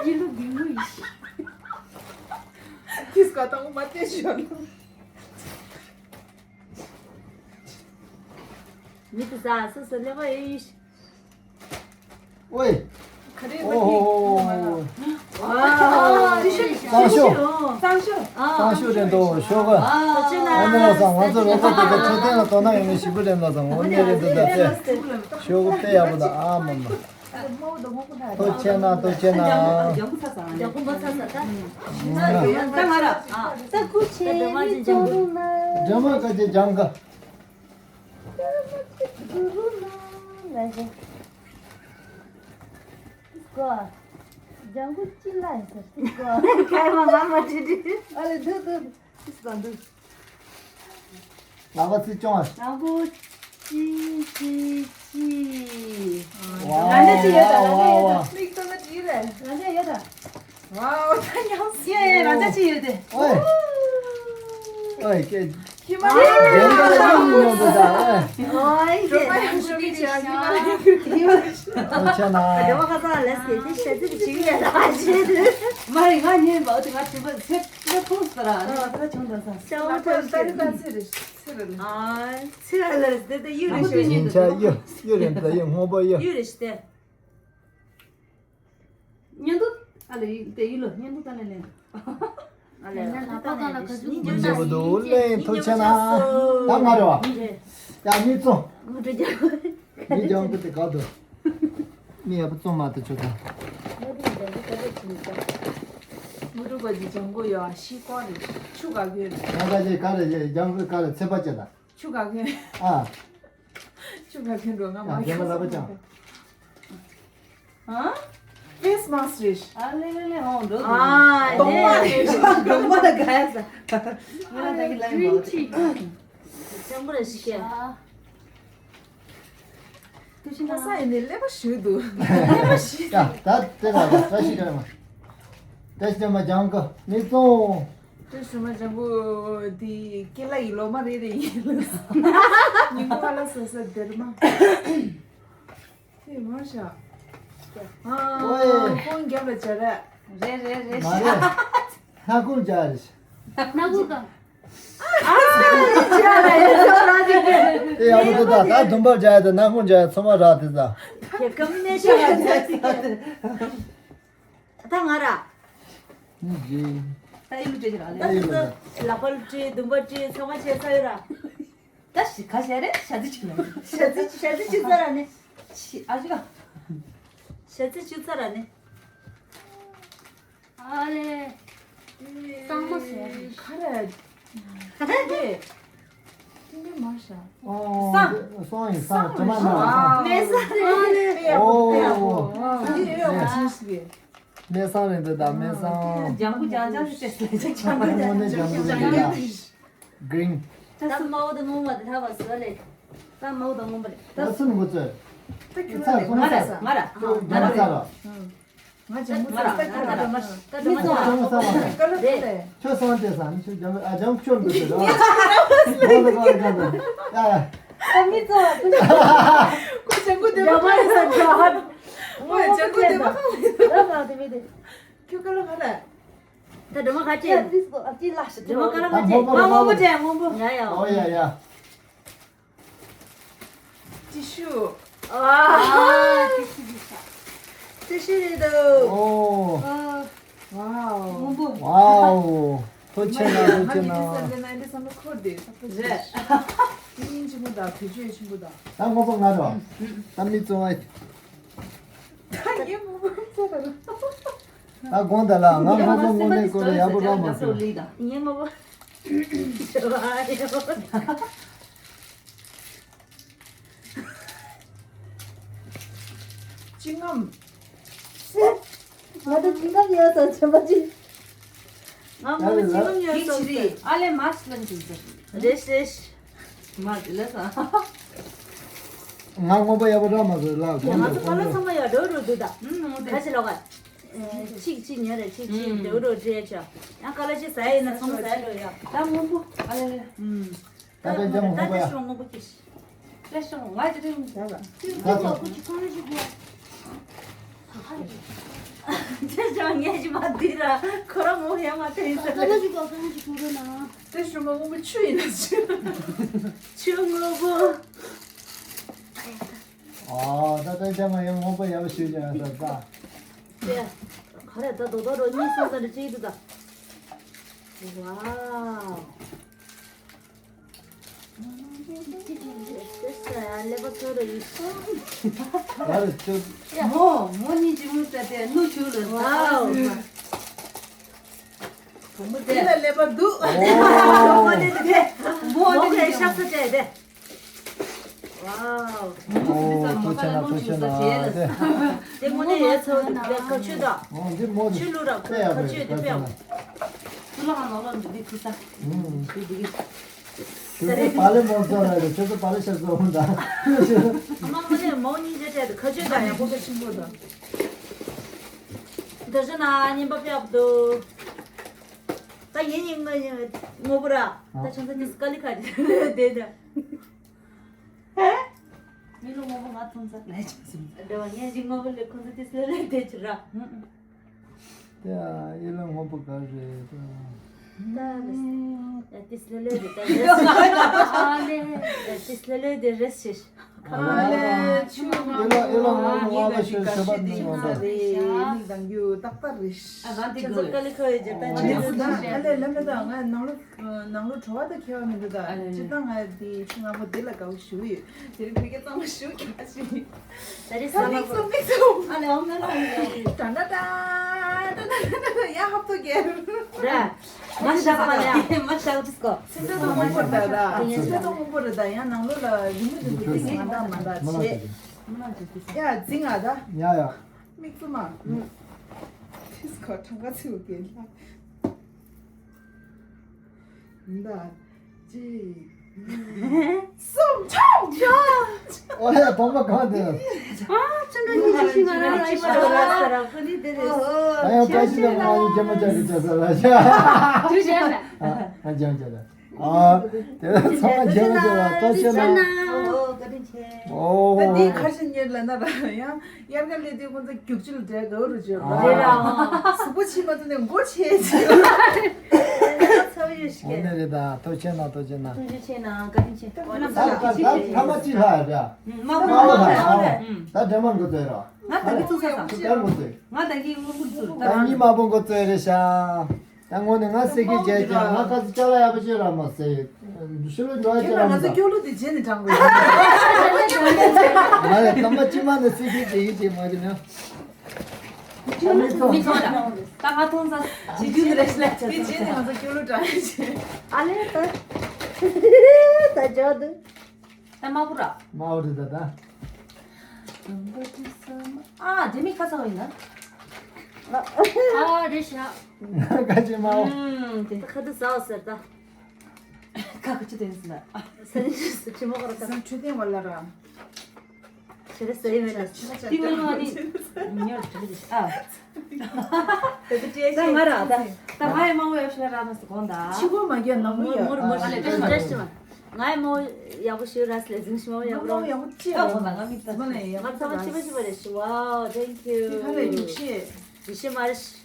ཡི་ལུ་གི་ངུ་ཡི་ཤི། ཁིས་ཀ་དང་མ་ཏེ་ཞོན། མི་དེ་ས་སོ་སོ་ལེ་བ་ཡོད་ཡིན་ཤི། ཨོའི། ག་རེ་ཨོ་ཧོ་ཧོ་ཧོ། ཨ་ཨ་ཨ་ཨ་ཨ་གཙང་ཤོ། གཙང་ཤོ། གཙང་ཤོ་རེད་འདུག་ཤོ་ག་ཨ་ཨ་ཨ་ཨ་ནི་ལ་སང་ང་ཚོ་རོགས་པ་དེ་ག་འཕྲོད་བསྟེན་ལ་དོ་སྣང་ཡོད་མཁན་ཞིག་པུ་རེད་ལ་སང་འོ་ནི་རེད་འདུག་ད་ཚེ། ཤོ་ག་དཔེ་ཡག་པོ་འདུག་ཨ་མ་མ། ཐུགས་རྗེ་གནང་ཐུགས་རྗེ་གནང་། ལྗང་གུ་ཚ་ས་ང་ལྗང་གུ་མ་ཚ་ས་ད། ད་ང་ར་ཨ་ད་སྐུ་ཆེ་མི་ཚོགས་ན། སྒྲོལ་མ་ཁ་ཆེ་ལྗང་ག་ལ་ཞེ། ཀོ། ལྗང་གུ་ཅི་ལ་ཡིན་ཟེར་ཏེ་ཀོ། ཁའི་མ་མ་མ་ཏི་ཏི། ཨ་ལེ་འདུག་འདུག། ཏིས་ཀོ་འདུག། ལག་པ་ཚིག་ཅུང་ཨ། ལྗང་གུ་ཅི་ཅི་ཅི། ཝ། རང་ཅག་ཅི་ཡོད་ད། རང་ཅག་ཡོད་ད། མིག་ཏོ་ལ་ཅི་རེད། རང་ཅག་ཡོད་ད། ཝའོ། ད་ཉམས་སུ། ཡ་ཡ། རང་ཅག་ཅི་ཡོད་དེ། ཨོའི། ཨོའི་ཀེ། ཁྱི་མ་རེད། ཡོང་ད་ལ་ཡོང་ཡོང་ད་ད། ཨོའི་ཀེ། གྲོགས་པོ་ཡང་ཤོ་གི་ཆེ་ཁྱི་མ་རེད། ཨོ་ཆེ་ན། ཨ་དེ་བ་ཁ་སང་ལས་ཀྱི་དེ་ཤ་ཚིག་ཅིག་ཡོད་ད་ཞེས་དུས། མ་རེད། ང་ཉན་པ་འོ་དེ་ང་དྲན་པ་ཚེ་ཚེ་ཕུང་སོང་ར། ཨ་ད་ཆུང་ད་ས། ཤ་བ་ད་ད་ད་ཚེ་རེད་ཚེ་རེད། ཨ་ཚེ་ར་ལ་རེད་དེ་ད་གཡུ་རེད་ཤ། ཉིན་ཆ་གཡུ་གཡུ་རེད་ད། གཡུ་སྔོན་པོ་གཡུ། གཡུ་རེད་ཤ་དེ། བརྙན་ཐུང་། ཨ་ལེ་དེ་ཡིན་ལོ། བརྙན་ཐུང་ལྟ་ནས་ལེན། ཨ་ལེ་ལ་ལ་ལ་ལ་ལ་ལ། མི་འཇིགས་པ་འདུག་ལེན་ཐུགས་ཆེ་ན། ད་ང་རེད་བ། ཡ་མི་བཙོང་། མི་འགྲོ་རྒྱག་མི་ལྗང་གུ་དེ་ག་འདུག་མི་ཡག་པོ་བཙོང་མ་ཐུབ་ཆོག་ད། མི་འགྲོ་ག་ཅི་ལྗང་གུ་ཡོད། ཤི་ཀོ་རེད། ཆུ་ག་གི་རེད། ང་ག་ཅི་ག་རེད། ལྗང་གུ་ག་རེད། ཚེ་པ་ཅེ་ད། ཆུ་ག་གི། ཨ། ཆུ་ག་གི་འགྲོ་ང་མ། ཡ་རྒན་མ་ལག་པ་བརྐྱངས། ཨ། ཕེ་སི་མཱ་སི་རེད། ཨ་ལེ་ལེ་ལེ། ཧོང་འགྲོ་འདུག་ཨ་གདོང་པ་རེད། གདོང་པ་ལ་ག་ཡ་ས། ང་ལ་ད་གི་ལ་ཡིན་པ། ཅང་པོ་རེད་ཤི་ཤ། ཁ་སང་ཡིན་ནས་ཀླད་པ་ཞུ་འདུག་ཀླད་པ་ཞུ། ཡ་ད་དེ་ལ་ད་བཀྲ་ཤིས་བདེ་ལེགས་མ། བཀྲ་ཤིས་བདེ་ལེགས་མ། ལྗང་གུ་མི་བཙོང་། བཀྲ་ཤིས་མ། ལྗང་གུ་དེ་ཀེ་ལ་ཡི་ལོ་མ་རེ་རེ་ཡིན་ལ། ཉིན་གུང་ཨ་ལ་སོ་སོ་སྡེར་མ། དེ་མ་བཞག་ཨོའི། ཨ་ཁོང་རྒྱབ་ལ་སྦྱར་ར། རེད་རེད་རེད། མ་རེད། སྣ་ཁུང་སྦྱར་རེད། སྣ་ཁུང་ག་ཨ་ཁོང་སྦྱར་ར་ཡིན་ཟེར་བ་ར་དེ། དེ་ཡག་པོ་འདུག་ད་ད་དུམ་པར་སྦྱར་ཡ་དང་སྣ་ཁུང་སྦྱར་ཡ་ཚང་མ་རག་དེ་ད། དེ་སྐམ་ནས་ཤ་ར་དེ། ད་ང་ར། ཨུ་ཇི། ད་ཡིན་ལུགས་བྱེད་ཀྱི་ར་ལས། ད་ཡིན་ལུགས་ད། ལག་པ་བཀྲུས། དུམ་པ་བཀྲུས། ཚང་མ་བྱས་ཚར་ཡོད་ར། ད་ཞི་ག་ཞལ་རེ་ཞལ་རྩི་ཅིག་ལ། ཞལ་རྩི་ཞལ་རྩི་ཅིག་ཚར་ར་ནི། ཞི་ཨ་ཅི་ག་ཞལ་རྩི་ཅིག་ཚར་ར་ནི། ཨ་ལེ། གཙང་མ་ཟེར། ག་རེ། ཏིང་ཏིང་མར་ཤ། ཨོ། སང་། སང་ཡིན་སང་། དྲི་མ་ན་སང་། མེད་ས་རེད། ཨོ། འདི་ཨེ་ཡོད་ཅིག་ཞིག་མེད་སང་རེད་འདི་ད་མེད་སང་། ལྗང་གུ་ལྗང་ལྗང་ཞིག་བྱས་ལྗང་གུ་ལྗང་ལྗང་གུ་ལྗང་གུ་ལྗང་གུ། Green། ད་སུ་མའོ་དང་སྔོན་མ་དེ་ལྷ་བ་སུ་ལེ། ད་མའོ་དང་སྔོན་པ་རེད། ད་སུ་ནི་གོ་ཚོད། ད་ཁྱོད་ཚ་ལ་སོང་ང་ར་ས། ང་ར་ང་ར་ང་ར་ས་ར། ང་ལྗང་གུ་ང་ར་ཚ་ང་ར་ང་ར་མ་ཤི། ད་མི་ཚོ་ལྗང་གུ་ས་མ་ཁ་ལ་རེད། ཁྱོད་སོང་དེ་ས་མི་ཁྱོད་ལྗང་གུ་ཨ་ལྗང་གུ་ཁྱོད་འདུག་ཟེར་ར། ང་ལ་ག་རེ་ག་རེ། ཡ་ཡ། ད་མི་ཚོ་ཁོ་ལྗང་གུ་དེ་མ་ཁ་ལ་ས་ཁོ་ལྗང་གུ་དེ་མ་ཁ་ལ་ས། ད་ང་དེ་མི་དེ། ཁྱོད་ཁ་ལ་ང་ར། ད་སྒྲོལ་མ་ཁ་ཅན། ཨ་ཅི་ལ་ཤི། སྒྲོལ་མ་ཁ་ལ་ཁ་ཅན། ང་སྔོན་པོ་ཅན་སྔོན་པོ། ཡ་ཡ། ཨོ་ཡ་ཡ། ཏི་ཤུ། ཨ། ཏི་ཤུ་ཏི་ཤུ་རེད་དོ། ཨོ། ཨ། ཝའོ། སྔོན་པོ། ཝའོ། ཐུགས་ཆེ་ན་ཐུགས་ཆེ་ན། ང་ཡིན་ས་ལེ་ན་འདི་བསམ་བློ་འཁོར་དེ་ས་ཁོ་རེད། ཏི་ཡིན་ཆེན་པོ་དང་བེད་སྤྱོད་ཆེན་པོ་དང་། ད་སྔོན་པོ་ང་རོ། ད་མི་བཙོང་ཨེ། ད་ངའི་སྔོན་པོ་ཚོ་ད་ལ། ད་དགོངས་དག་ལ་ང་སྔོན་པོ་དངོས་གནས་ཀོ་རེ་ཡག་པོ་རག་མ་སོང་། ངའི་སྔོན་པོ། ཅི་ངམ། ང་ད་ཅི་ངམ་ཡོད་ས་ཆེན་པོ་ཅི། ང་སྔོན་པོ་ཅི་ངམ་ཡོད་ས་ཨ་ལེ་མ་སི་ལ་ཅི་ཟེར། རེད་རེད། མ་དེ་ལ་ས། ང་སྔོན་པོ་ཡག་པོ་རག་མ་སོང་ལ། ང་ཚོ་ཁ་ལག་ཚང་མ་ཡག་འགྲོ་འགྲོ་འདུག་ད། ཁ་ཆེ་ལོག་ག་གཅིག་གཅིག་ཉོས་རེད། གཅིག་གཅིག་འགྲོ་འགྲོ་འདྲེས་ཆོག་ཡང་ཁ་ལག་ཅིག་ཟ་ཡིན་ན་ཚང་མ་ཟ་འགྲོ་ཡ། ད་སྔོན་པོ་ཨ་ལེ་ལེ། ད་ད་ལྟ་ལྕམ་སྔོན་པོ་ཡ། ད་ལྟ་སྔོན་པོ་ཅིག་ད་ཤོང་ང་ཅི་ཐུང་ཟ་ལ། ད་ད། ཁྱེད་ཅག་ངས་ཅི་མ་དེ་ར་ཁོ་རང་ངོ་ཡ་མ་དེ་ཡིན་ཟེར། ད་ཤོང་མ་སྔོན་པོ་ཆུ་ཡིན་ན་ཆུ། ཆུ་སྔོན་པོ། ཨ་ད་ལྟ་ལྕམ་ཡང་སྔོན་པོ་ཡག་པོ་ཞུས་ཀྱང་ཟེར་ད། དེ་ག་རེ་ད་རྡོག་རྡོག་རོ་གཉིས་གསུམ་ཙམ་རེ་བྱེད་ཀྱི་འདུག་ད། ཝའོ། ཀླད་པ་ཚོ་ར་ཡིན། ད་རེ་ཚོ། མོ་མོ་གཉིས་ཀྱི་མུ་ད་དེ་ནུ་ཆུ་ལ། ཝའོ། བུ་མོ་དེ་ལ་ཀླད་པ་འདུག་ཨོ། བུ་མོ་དེ་དེ་མོ་དེ་ནི་ཤག་ས་དེ་དེ། ཝའོ། ལ་ཐུགས་རྗེ་གནང་། དེ་དངོས་གནས་ཡོད་ཚོ་དེ་ཁ་ཆོད་དང་། འོ་འདི་མོ་དེ་ཆུ་ལུ་ར་ཁ་ཆོད་དེ་དཔེ་ཡག་པོ་རེད། ཁ་ཆོད་ན། ཚུར་ལ་ང་ལོག་ལ་འདི་ཁུ་ས། ཨུམ། འདི་འདི་གི། ཁྱོད་ཚོ་པ་ལེ་མོ་ཚོ་ར་རེད། ཁྱོད་ཚོ་པ་ལེ་ཤ་ཚོ་འོང་ད། ཨ་མ་མ་ནས་མོ་གཉིས་ཆ་ཆ་དེ་ཁ་ཆོད་དང་ཡག་པོ་ཁ་ཆེན་པོ་དང་། དེ་ཚོ་ན་ཉན་པ་ཕེབས་འདུག་ད་ཡིན་ཡིན་ང་ཡིན་ངོ་བོ་ར། ད་ཆང་ས་ནི་སྐ་ལི་ཁ་དེ་དེ་དེ། མི་ལོ་ངོ་བོ་ང་ཐོང་ས་ལས་ཆགས་སོང་། འདྲ་བ་ངས་ཞིག་ངོ་བོ་ལས་ཁོང་ཚོ་དེ་སུ་ལས་དེ་ཆུ་ར། ཏེ་ཨ་ཡི་ལ་ངོ་བོ་ག་རེད་ད། ཏེ་སི་ལེ་ལེ་དེ་ཏེ་སི་ལེ་ལེ་དེ་རེད་ཤེས། ཨ་ལེ་ཆུ་ཡི་ལ་ཡི་ལ་ངོ་བོ་ང་ལ་ཤོད་ཤོད་པ་ནི་ང་ད། མིག་དང་རྒྱུ་ཏག་ཏག་རེད། ཨ་ང་དེ་ཁྱོད་ཚོ་དཀའ་ལས་ཁག་ཡོད་ཅེས་ད་ཨ་ཅི་ལེ་ལེ་ཨ་ལེ་ལེ་མེད་ད་ང་ནང་ལོ། ནང་ལོ་བྲོ་བ་དང་ཁྱད་པར་མི་འདུག་ད། ཨ་ལེ། སྤྱིར་བཏང་ང་དེ་ཆུ་ནག་པོ་དེ་ལ་དགའ་བོ་ཞུ་ཡོད། དེ་རིང་བོད་སྐད་གཙང་མ་ཞུ་གི་མ་ཤེས། ད་རེས་ས་མིག་སུ་མིག་སུ། ཨ་ལེ་ཨོ་ང་ལ་ཨོ་ང་ལ། ད་ད་ད་ད་ད་ད་ཡ་ཧབ་ཏོ་གེ། ར། མ་ཤག་པ་ལ་ཡ་མ་ཤག་ཏིས་ཀོ། སེམས་ཚོར་དང་མ་ཤག་ད་ད་སེམས་ཚོར་དང་མང་པོ་རེད་ད་ཡང་ནང་ལོ་ལ་རི་མོ་རི་མོ་ཏིས་མ་འདྲ་མ་འདྲ་བྱེད། ཡ་རྫིང་ཨ་ད། ཡ་ཡ། མིག་སུ་མ། ཏིས་ཀོ་གྲངས་ཀ་ཚིག་གེ་ལ། འདི། གཅིག་གཉིས། གསུམ། ཆུང་ཆུང་། ཨོ་ཡ་དོམ་པ་གང་དེ། ཨ་ཅི་འདྲ་ཉི་ཤུ་ཤི་ང་རང་ལ་ཤི་ང་རང་ལ་ཤི། ད་ཡང་བཀྲ་ཤིས་ལ་ང་ཡི་ཇེ་མ་ཇ་གི་ཇ་ས་ལ་ཤ། དུས་ཆེན་མེད། ཨ་ཇེ་མ་ཇ་ལ། ཨ་དེ་ཚང་མ་ཇེ་མ་ཇ་ལ་བཀྲ་ཤིས་ལ། ཨོ་བཀའ་དྲིན་ཆེ། ཨོ། ད་འདི་ཁ་ཤས་ཉེར་ལ་ན་ར་ཡང་དབྱར་ཁ་སླེབས་དུས་ཁོང་ཚོ་རྒྱུག་ཆུ་ལ་འདྲེ་དགའ་བོ་རུ་བྱོས་ར། རེད་ར། གཟུགས་པོ་ཕྱི་མ་ཚོ་ནས་མགོ་ཆེ་ཆེ། ཚ་བོ་ཡོད་ཤི་གེ། འོ་ནས་རེད་ད་ཐུགས་རྗེ་ཆེ་གནང་ཐུགས་རྗེ་གནང་། ཐུགས་རྗེ་ཆེ་གནང་བཀའ་དྲིན་ཆེ། ཨོ་ན་ད་ད་ད་ཐ་མ་ཅི་ལྷ་ཡ་འདྲ། མ་མ་བུ་མ་ལྷ་ཡ། ད་འདྲ་མ་འགོ་ཚོས་ར། ང་ད་གི་ཚུགས་ས་ས། ད་འགོ་ཚོས། ང་ད་གི་མ་བུ་ཚུགས་ད། ད་གཉིས་མ་བུ་འགོ་ཚོས་རེད་ཤག་ད་ངོ་ནས་ང་སེ་ཁི་བྱས་ཀྱང་ང་ཁ་སི་ཅ་ལ་ཡག་པོ་ཅི་ར་མ་ཟེར། ཤི་ལོ་འགྲོ་ཡ་ཅི་ར་མ་ཟེར། ཁྱོད་ལོ་དེ་རྗེས་ནས་དྲང་དགོས། ང་ལ་དམ་པ་ཅི་མ་ནས་སེ་ཁི་བྱས་ཡིན་ཅེས་མ་གི་ན། མི་ཚོགས་ད་ང་ཐོང་ས་ཇི་ཇུ་རེ་ཤི་ལ་ཅི་དེ་རྗེས་ནས་ང་ཚོ་ཁྱོད་ལོ་དྲང་ཡ་ཅི། ཨ་ལེ་ད། ད་འཇོག་འདུག་ད་མ་བུ་ར། མ་བུ་རེད་ད་ད། ཨ་དེ་མི་ཁ་ཚ་བ་ཡིན་ན། ཨ་རེད་ཤག་ཁ་ཆེ་མ་བུ། ཨུམ་དེ། ཁ་དུ་ཟ་བ་ཟེར་ད། ཁ་ཁ་ཆུ་དེ་ཟ། ས་ནི་ཆུ་མོ་ཁ་ར་ཁ། ས་ཆུ་དེ་བ་ལ་ར། ཆེ་རེ་ཟ་ཡི་མེད་ད། ཏི་ང་ང་ནི་ཉོར་ཆུ་དེ་ཨ། ད་ང་ར་ད་ད་ང་ཡི་མ་བུ་ཡོད་ཤི་ལ་ར་མ་སི་གོང་ད། ཕྱི་གོ་མ་རྒྱ་ནང་མོ་ཡ། མོར་མོར་ཨ་ལེ་ཏྲེ་ཤི་མ། ང་ཡི་མོ་ཡག་པོ་ཞིག་ར་སི་ལེ་ཟིང་ཤི་མ་ཡག་པོ་ར། ཡག་པོ་ཅི་ཨ་གོ་ད་ང་མི་ད། ང་ཚང་མ་ཆི་པ་ཆི་པ་རེད་ཤི། Wow, thank you. དེ་ཁ་ལས་ཡོད་ཤི། ཡི་ཤི་མ་རེད་ཤི།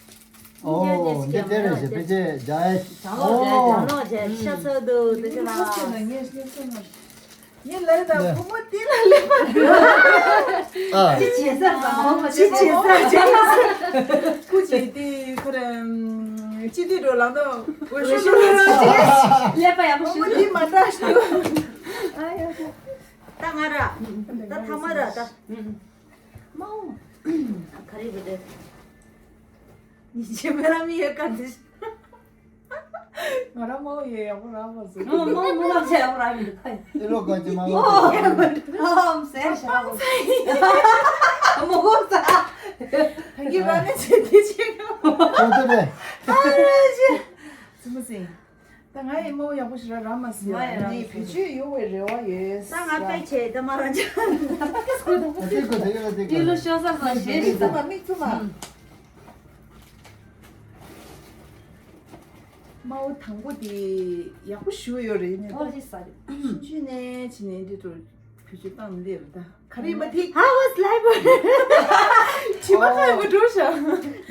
ཨོ་འདི་དེ་རེད་ཤི་པེ་ཅེ་ཇ་ཡ་ཤི། ཨོ་ལོ་ཇ་ཤ་ཚ་དུ་དེ་ཁ་ལ། ངས་ལ་ད་བུ་མོ་དེ་ལ་ལེ་པ། ཨ། ཅི་བྱེད་ས་རེད་ད། ཅི་བྱེད་ས་རེད། ཁུ་ཅི་དེ་ཁོ་རེ་ཅི་དུས་འགྲོ་ལང་དོ། འོ་ཤུ་ཤུ་ཤུ་ཤུ། ཀླད་པ་ཡག་པོ་ཤུ། བུ་མོ་དེ་མ་འདྲ་ཤུ། ཨ་ཡ། ད་ང་ར། ད་ཐ་མ་ར་ད། མའོ། ག་རེ་བུ་དེ། ཉི་ཆེ་མེ་ར་མི་ཡོད་ག་འདི། ང་རང་མའོ་ཡོད་ཡག་པོ་རག་མ་སོང་། ཨོ་མའོ་མོ་ལ་ཆེ་ཡག་པོ་རག་མི་འདུག་ཁ་ཡིན། ཨེ་ལོ་ག་ཅི་མ་ལོ། ཨོ་ཟེར་ཤ་མོ་གོ་ས། ད་གི་ར་ནས་ཆེ་དེ་ཆེ་གོ། གོ་ཐུབ་པས། ཨ་ར་ཆེ། ཙི་མ་སིང་། ད་ང་ཡི་མའོ་ཡག་པོ་ཞིག་ར་རག་མ་སོང་། ང་ཡི་རག་མ་ནི་སོང་། བེད་སྤྱོད་ཡོང་བའི་རེ་བ་ཡོད། ད་ང་པེ་ཆེ་ད་མ་ར་ཆ། ཨ་ཏི་ཀོ་ད་ཡོད་ལ་ཏི་ཀོ། ཡུལ་ལུ་ཤོ་ས་ས་ཞེ་རི་ད། མིག་བཙུམ་མ། མིག་བཙུམ་མ། མའོ་དང་པོ་དེ་ཡག་པོ་ཞུ་ཡོད་རེད་ནས་ཨོ་ད། ཅི་ས་རེད། ཤིན་ཅུ་ནས་ཕྱི་ནས་འདི་ཚོ་བེད་སྤྱོད་བཏང་ལེ་རེད་ད། ག་རེ་མ་ཐིག་ཧ་ཝ་སི་ལའི་བ་རི། ཆི་མ་ཁ་ཡོད་འགྲོ་ཤག་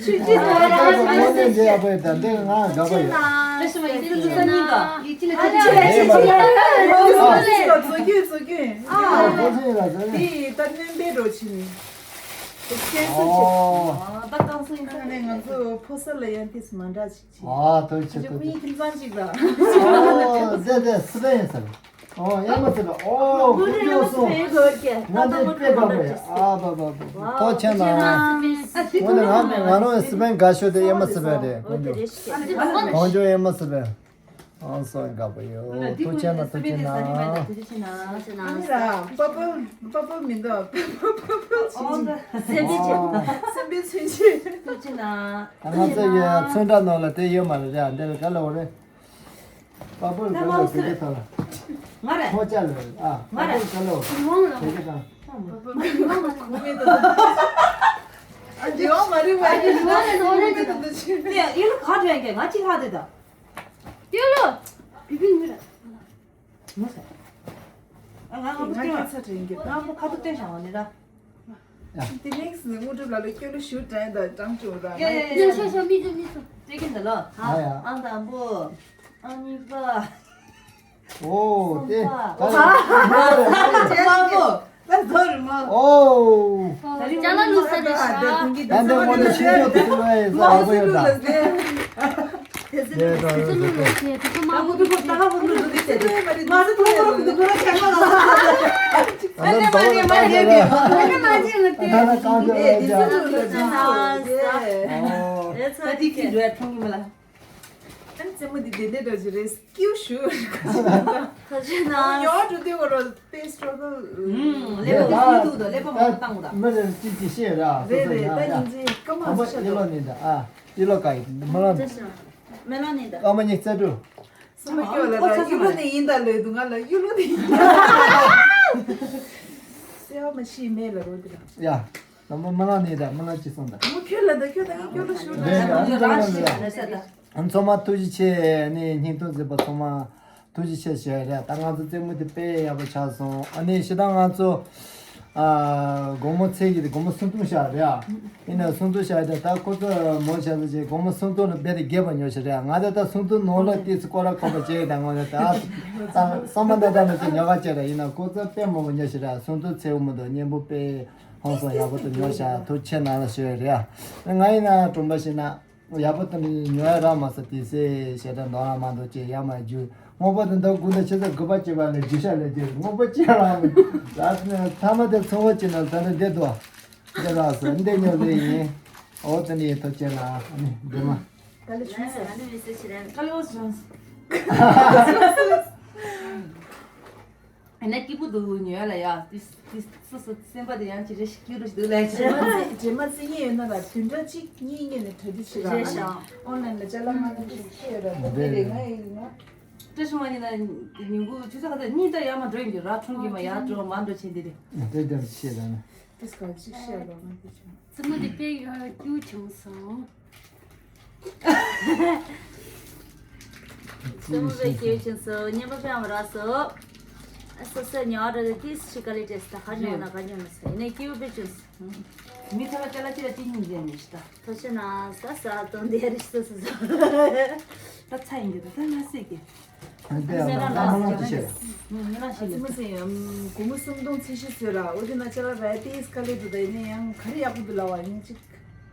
ཤིན་ཅུ་ནས་ཕྱི་ནས་འདི་ཡག་པོ་ཡོད་ད། འདི་ང་དགའ་པོ་ཡོད། ད་ཤི་མ་ཡིན་འདི་ཚོ་ས་ཉིན་ད་ཡིད་ཆེས་ལ་ཨ་ཆེ་ཆེ་ཆེ་ཆེ། བཟོ་རྒྱུ་བཟོ་རྒྱུ། ཨ་བཟོ་རྒྱུ་ཡིན་ལ་བཟོ་རྒྱུ། འདི་ད་སྣོན་པའི་རོ་ཆེ་ནི། ཨོ། ད་ཀང་སུ་ཡིན་ད་ནས་ང་ཚོ་ཕོ་གསར་ལ་ཡང་ཏིས་མ་འདྲ་ཅིག་ཨ་ཐུགས་རྗེ་ཆེ། ཐུགས་རྗེ་ཆེ། ཁྱིམ་ཚང་གཅིག་ལ། ཨོ་ཟེ་ཟེ་སི་པན་ཡིན་ས་རེད། ཨོ་ཡ་མ་སི་པན། ཨོ་ཀུ་ཀྱོ་སོ། ང་འདི་དཔེ་དགའ་པོ་རེད། ཨ་བ་བ་བ་བ། ཐུགས་རྗེ་ཆེ་གནང་། ཨ་ང་ནི་ང་ང་རང་སི་པན་དགའ་ཤོས་དེ་ཡ་མ་སི་པན་རེད། ཀུ་ཀྱོ་ཀོང་ཇོ་ཡ་མ་སི་པན། ཨང་སང་དགའ་པོ་ཡོད། ཐུགས་རྗེ་ཆེ་གནང་། ཐུགས་རྗེ་ཆེ་གནང་། ཐུགས་རྗེ་ཆེ་གནང་། ཨ་ནི་ལ་པ་པ་པ་པ་མི་འདུག་པ་པ་པ་པ་ཚུན་ཆད། སེམས་པའི་ཚུན་ཆད། ཐུགས་རྗེ་ཆེ་གནང་། ང་ཚོ་ཡ་ཚོན་ཁྲ་ནང་ལ་དེ་ཡོད་མ་རེད། རེད་འདི་ལ་ག་ལ་འོ་རེད། པ་པོ་ལ་ག་ལ་དེ་ག་ཐ་ལ། ང་རེད། ཁོ་ཅག་ལ་རེད། ཨ་ང་རེད། པ་པོ་ལ་ག་ལ་འོ། དེ་ག་ཐ། པ་པོ་ལ་ག་ལ་འོ། ཨ་འདི་འོ་མ་རེད་མ་རེད། ཨ་འདི་འོ་རེད་འོ་རེད། དེ་ཡིན་ལ་ག་དྲན་གི་ང་གཅིག་ལྷག་དེ་ད། ཡོད་ལོ། བི་བི་ངུ་ར། ངུ་ས། ཨ་ང་ང་ང་སྐྱོ་ཚ་དྲན་གི། ང་ཁ་ཐུག་བསྟན་བྱ་བ་ནི་ད། དེ་ནེག་སི་དངོས་གྲུབ་ལ་ལ་སྐྱོ་ལོ་ཞུ་དྲན་ད་ཀྲང་ཅོ་ད། ཡ་ཡ་ཡ། ཡ་ཤ་ཤ་མི་ཚོ་མི་ཚོ། དེ་གིན་ད་ལོ། ཨ་ཡ། ཨང་དང་པོ། ཨང་གཉིས་པ། ཨོ་དེ། གསུམ་པ། ད་མ་པོ། ད་ཟོ་རི་མ། ཨོ། ཅ་ལག་ལུག་ས་དེ་ཤ། ད་འདི་ངོ་ནས་ཤིང་ཏོག་དེ་ཚོ་ལ་ཡིན་ས་ཨ་པོ་ཡོད་ད། དེ་ཚོ་ལུག་ས་དེ་ཚོ་མ་ཨ་པོ་དེ་ཚོ་ད་ཧ་པོ་ལུག་ས་དེ་ཚོ་མ་ཟི་ཐོ་རོ་དེ་ཁོ་ར་ཆགས་མ་ལ། ཨ་ནི་ད་ལོ་ད་ཡོད་ད། ཨ་ནི་མ་ཅི་ངུ་དེ། ཨ་ནི་གང་ཚོད་ལ་ཡིན་ས། ཨོ། དེ་ཚོ་དེ་ཁྱི་འགྲོ་ཡ་ཐུང་གི་མ་ལ། ཨ་ནི་རྩེད་མོ་འདི་བདེ་བདེ་འགྲོ་གི་རེད། སྐྱིད་ཞུ། ཁ་ཆེ་ན། ཉོ་འགྲོ་དུས་གོ་རོ་དཔེ་སྤྲོ་གི། ཀླད་པ་མི་ཐུག་དོ། ཀླད་པ་མང་པོ་བཏང་དོ། མི་རེ་གཅིག་གིས་ཤེས་ར། རེད་རེད། ད་ཡིན་ཅི་སྐར་མ་ཨ་མ་ཤ་ཨི་ལོ་ནི་ད་ཨ་ཨི་ལོ་ཀ་ཡི་མི་ལོ་ནི། མི་ལོ་ནི་ད། སྐར་མ་གཉིས་རྩེ་འགྲོ། སུ་མ་སྐྱོ་ལ་ད་ཨི་ལོ་ནི་ཡིན་ད་ལོས་དུ་ང་ལ་ཨི་ལོ་ནི་ཡིན། སེ་བ་མ་ཤི་མེད་ལ་རོ་དི་ལ། ཡ། ད་མི་མི་ལོ་ནི་ད་མི་ལོ་ཅི་སོང་ད། མོ་ཁྱོད་ལ་ད་ཁྱོད་ད་ངས་སྐྱོ་ལ་ཞུ་ད། རེད་རེད། ཨ་ནི་ཚང་མ་ཐུགས་རྗེ་ཆེ། ཨ་ནི་སྙིང་ཐུང་མཛད་པ་ཚང་མ་ཐུགས་རྗེ་ཆེ་ཞུ་ཡ་རེད། ད་ང་ཚོ་རྩེད་མོ་དེ་དཔེ་ཡག་པོ་ཆགས་སོང་། ཨ་ནི་ཞེ་དྲག་ང་ཚོ་ཨ་དགོང་མོ་ཚེས་ཀྱི་དེ་དགོང་མོ་སུམ་སྟོང་ཤར་རེད་ཨ། ཡིན་ན་སུམ་སྟོང་ཤར་དེ་ད་ཁོ་ཚོ་མོ་ཤར་ཚོ་ཅིག་དགོང་མོ་སུམ་སྟོང་ལ་རྦད་དེ་རྒྱས་པ་ཉོ་ཤི་རེད་ཨ། ང་ད་ད་སུམ་སྟོང་ནང་ལ་ཏིས་སྐོར་ར་ཁོ་པ་ཅེ་ད་ངོ་ནས་ད་བསམ་པ་ད་ད་ནས་ཅིག་ཉོ་ག་ཅེ་རེད། ཡིན་ན་ཁོ་ཚོ་དཔེ་མང་པོ་ཉོ་ཤི་རེད་ཨ། སུམ་སྟོང་ཚེ་འུ་མོ་དང་མཉམ་པོ་དཔེ། ཧང་སང་ཡག་པོ་དུ་ཉོ་ཤག་ཐུགས་ཆེ་གནང་ལ་ཞུ་ཡ་རེད་ཨ། ང་ཡིན་ན་གྲོང་པ་ཞིག་ན་ཡག་པོ་དུ་ནི་ཉོ་ཡ་རག་མ་སོང་། དེ་སེ་ཞེ་དྲག་འདོད་རང་མ་འདོད་ཅེས་ཡ་མ་རྒྱུ་སྔོན་པོ་དུ་འདོད་དགུ་འདོད་ཆེ་ས་དགུ་པ་བཅུ་པ་ལ་རྒྱུ་ཤ་ལ་རྒྱུ་སྔོན་པོ་ཅེས་རང་མི་ད་ཐ་མ་དེ་ཚོང་བ་ཅིག་ན་ད་ནི་འདི་འདུག་འདི་རག་སོང་འདི་ཉོ་ལེ་ཡིན། འོ་དེ་ནི་ཐུགས་ཆེ་གནང་ཨ་ནི་འདི་མ། ག་ལེ་བྱུང་སོང་། ག་ལེ་བྱུང་སོང་། ཨ་ནི་སྐྱིད་པོ་འདུག་ཉོ་ཡ་ལ་ཡ། ཏི་ཏི་སོ་སོ་སེམས་པ་དེ་ཡང་ཅི་རེ་ཞིག་སྐྱིད་རུ་ཞིག་འདུག་ལ་ཡ། རྗེས་མ་རྗེས་མ་རྩེད་མཁན་ཡོད་ན་ལ་བདུན་ཕྲག་གཅིག་གཉིས་སྔོན་ནས་གྲ་སྒྲིག་བྱེད་ར། རེད་ཤག་ཨོན་ལན་ལ་ཅ་ལག་མ་ནི་ཞིག་ཤེས་ར་དེ་རེད། ང་ཡིན་ན་བཀྲ་ཤིས་མ་ཡིན་ན་ཉིན་གུང་ཆུ་ཚོད་ག་ཚོད་གཉིས་ད་ཡར་མར་འགྲོ་ཡིན་གྱི་ར། ཁྲོམ་གྱི་མ་ཡར་འགྲོ་མར་འགྲོ་བྱེད་འདི་རེད། དེ་ལྟར་ཤེས་ར་ན། ཏིས་ག་ཅིག་ཤེས་ར་ང་དེ་ཆུང་། རྩེད་མོ་དེ་དཔེ་སྐྱིད་བྱུང་སོང་། སེམས་པ་དཔེ་སྐྱིད་བྱུང་སོང་། སྙན་པོ་དཔེ་ཡག་པོ་རག་སོང་། ཨ་སོ་སོ་ཉོ་ར་དེ་ཏིས་ཤི་ཀ་ལི་ཏེས་ད་ག་ཉོ་ན་ག་ཉོ་ན་སོ་ཡིན་ནའི་སྐྱིད་པོ་དཔེ་བྱུང་སོང་། མི་ཚོ་ལ་ཅ་ལག་ཅི་ལ་ཅི་ཉིན་རེ་ནས་ཤི་ད། ཐུགས་རྗེ་གནང་། ས་ས་དོན་དེ་རིགས་སོ་སོ་སོ། ད་ཚ་ཡིན་གྱི་ད་ད་ང་སྲིད་ཀྱི། ཨ་འདི་ཡང་ད་མ་ལ་ཅི་བྱེད། ང་ལ་ཨ་ཤི་ཙི་ལ་མ་ཟེར་ཡང་སྒོར་མོ་སུམ་སྟོང་ཚེ་ཤི་ཟོས་ར། འོ་དེ་ན་ཅ་ལག་ར་ཏིས་ཀ་ལི་དུ་ད་ཡིན་ནའི་ཡང་ག་རེ་ཡག་པོ་འདུག་ལ་བ་ཡིན་ཅིག་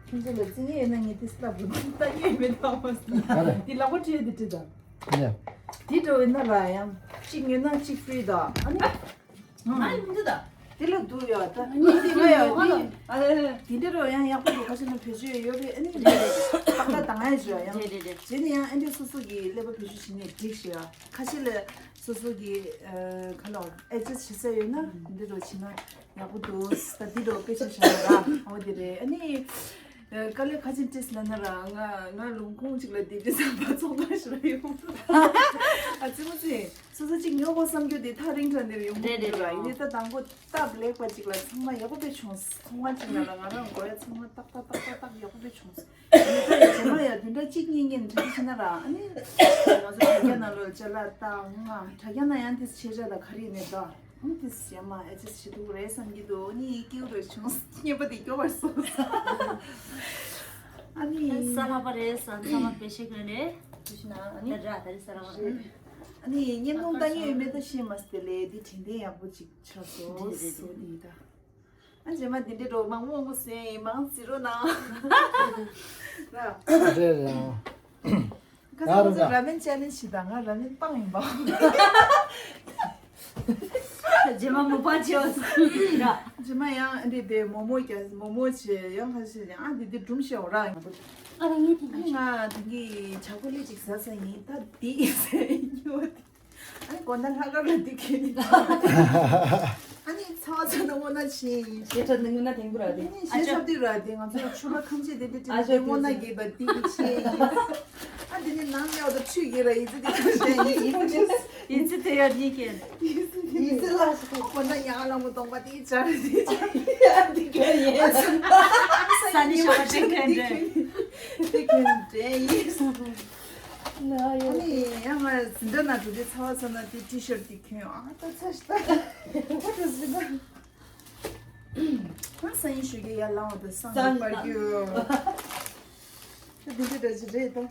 ཁྱིམ་ཚང་ལ་རྩི་ངེས་ཡོད་ན་ངས་དེ་སླ་པོ་ལྟ་ཉེས་མེད་དང་མ་སོང་། ཨ་རེ། དེ་ལག་པ་བྲིས་དེ་བྲིས་དང་། ཡ། དེ་འདྲ་བས་ན་ལ་ཡང་གཅིག་ཉོས་ན་གཅིག་ཕི་རི་དང་ཨ་ནི། ང་ཡི་མི་འདུག་ད། དེ་ལ་འདུག་ཡོད་ད། ངས་དེ་ང་ཡོད་དེ། ཨ་དེ་འདྲ་རོ་ཡང་ཡག་པོ་འདུག་ཁ་ཤས་ན་བེད་སྤྱོད་ཡོད་རེད་ཨ་ནི། རེད་རེད། ཏག་ཏག་དང་ང་ཡི་བཟོ་ཡང་། རེད་རེད་རེད། བྱས་ནས་ཡང་ཨ་འདྲས་སོ་སོ་གི་ཀླད་པ་བེད་སྤྱོད་བྱེད་ནས་འགྲིག་ཞུ་ཡ། ཁ་ཤས་ལ་སོ་སོ་གི་ཁ་ལོ་ཨེ་ཇེ་སི་ཊི་བྱེད་ས་ཡོད་ན་འདི་འདྲ་བྱེད་ན། ཡག་པོ་འདུག་ད་འདི་འགྲོ་དཔེ་ཆ་བཞག་ར། འོ་དེ་རེད། ཨ་ནི། དཀའ་ལས་ཁ་ཆེན་སྤྲད་ལ་ན་ར་ང་ང་ལུང་ཁུངས་གཅིག་ལ་བསྡད་དེ་ས་པ་ཚོང་ཁང་ཞིག་ལ་ཡོང་། ཨ་ཙི་མོ་ཙི། སོ་སོ་གཅིག་ཉོ་དགོས་བསམ་རྒྱུ་དེ་ཐག་རིང་དྲགས་ནས་ཡོང་གི་འདུག་ར། ཡིན་ནའི་ད་དང་པོ་སྟབས་ལེགས་པ་གཅིག་ལ་ཚང་མ་ཡག་པོ་དཔེ་བྱུང་། ཚོང་ཁང་གཅིག་ནང་ལ་ང་རང་དགོས་ཡ་ཚང་མ་ཏག་ཏག་ཏག་ཏག་ཏག་ཡག་པོ་དཔེ་བྱུང་། ཡིན་ནའི་ད་ཡ་རྗེས་མ་ཡ་བདུན་ཕྲག་གཅིག་གཉིས་སྔོན་ནས་གྲ་སྒྲིག་བྱས་ན་ར། ཨ་ནི། ང་ཚོ་དྲ་རྒྱ་ནང་ལོགས་ཅ་ལག་ཏག་ང་དྲ་རྒྱ་ནང་ཡང་དེ་ཆེ་ཆ་ལ་ག་རེ་ཡིན་ནའི་ད། ཨ་ནི་དེ་ཟེར་མ་ཨེ་ཅེ་ཞེ་སྡུག་རེད་བསམ་གྱི་འདུག་ཨ་ནི་སྐྱིད་པོ་རེ་བྱུང་། སྙན་པ་དེ་སྐྱོ་བར་སོང་། ཨ་ནི་ས་ལྷག་པ་རེད་བསམ། ཚང་མ་དཔེ་ཤེས་མཁན་རེད། དེ་ཤི་ན་ཨ་ནི་ད་ར་ད་རེ་ས་ལྷག་པ་རེད། ཨ་ནི་བརྙན་ཐུང་ལྟ་མཁན་ཡོད་མེད་ད་ཤེས་མ་སྟེ་ལས་དེ་དྲན་རྟེན་ཡག་པོ་ཅིག་ཆགས་སོང་། རེད་རེད་སོ་རེད། དེ་ད། ཨ་རྗེས་མ་དེ་འདྲའི་འགྲོ་མང་མོ་མོ་ཟེར་ཡིན་མང་ཟེར་རོ་ན། ར། རེད་རེད། ཁ་སང་ང་ཚོ་ར་མེན་ཅེ་ལེན་ཇི་ཞིག་དང་ང་ར་མེན་སྤང་ཡིན་པ། རྗེས་མ་མོ་པ་ཆེ་བ་ཟེར་ར། རྗེས་མ་ཡང་འདི་དེ་མོ་མོ་རྒྱ་མོ་མོ་ཆེ་ཡང་ཁ་ཤས་ཡང་ཨ་འདི་འདི་སྒྲུང་བཤད་འོ་ར་ཡིན་པ། ཨ་རང་ངས་དེ་ཨ་ནི་ང་ད་གིན་ཇ་ཀོ་ལེ་ཅིག་ཟ་ས་ཡིན། ད་འདི་ཟས་ཉོ་དེ། ཨ་ནི་དགོང་དག་ལྷག་དཀར་ལ་འདི་ཁྱེར་ནས། ཨ་ནི་ཚ་བ་ཚ་ན་སྔོ་ན་ཆེ་ཡིན། ཞེ་དྲག་ནི་སྔོ་ན་དེང་གུ་ར་དེ། ཨ་ནི་ཞེ་ཨ་ཅོ། ཚ་དུས་ར་དེ་ང་ཚོ་ཆུ་ལ་ཁམ་ཆེ་དེ་འདྲ་ཨ་ཅོ་དེ་སྔོ་ན་དེ་རྒྱས་པ་འདི་གི་ཆེ་ཡིན། ཨ་དེ་ནི་ནང་ལ་འོ་ད་ཆུ་རྒྱས་ར་ཡིན་ཚེ་དེ་ཁ་ཤས་ཡིན། ཡིན་ཚེ་དེ་ཡ་ནི་ཀྱེ། ཡིན་ཚེ་ལ་དགོང་དག་ཡང་ལ་མོ་གདོང་པ་དེ་སྦྱར་དེ་སྦྱར། ཨ་དེ་གྱོན་ཡིན། ས་ནི་ཤོག་ཅིག་གན་དེ་གྱོན་དེ་གྱོན་དེ་ཡིན། ཨ་ནི་ཡང་ང་འཛིན་གྲྭ་ནང་འགྲོ་དུས་ཚ་བ་ཚ་ན་དེ་ཊི་ཤར་དེ་གྱོན། ཨ་ད་ཚ་ཞིག་ད་ཁོ་ད་ཟི་ད། ང་སང་ཉིན་ཞོགས་ཀས་ཡར་ལངས་བ་དང་སང་ཉིན་པར་རྒྱུ། ད་འདི་འདྲ་འདྲ་ཅིག་རེད་ད།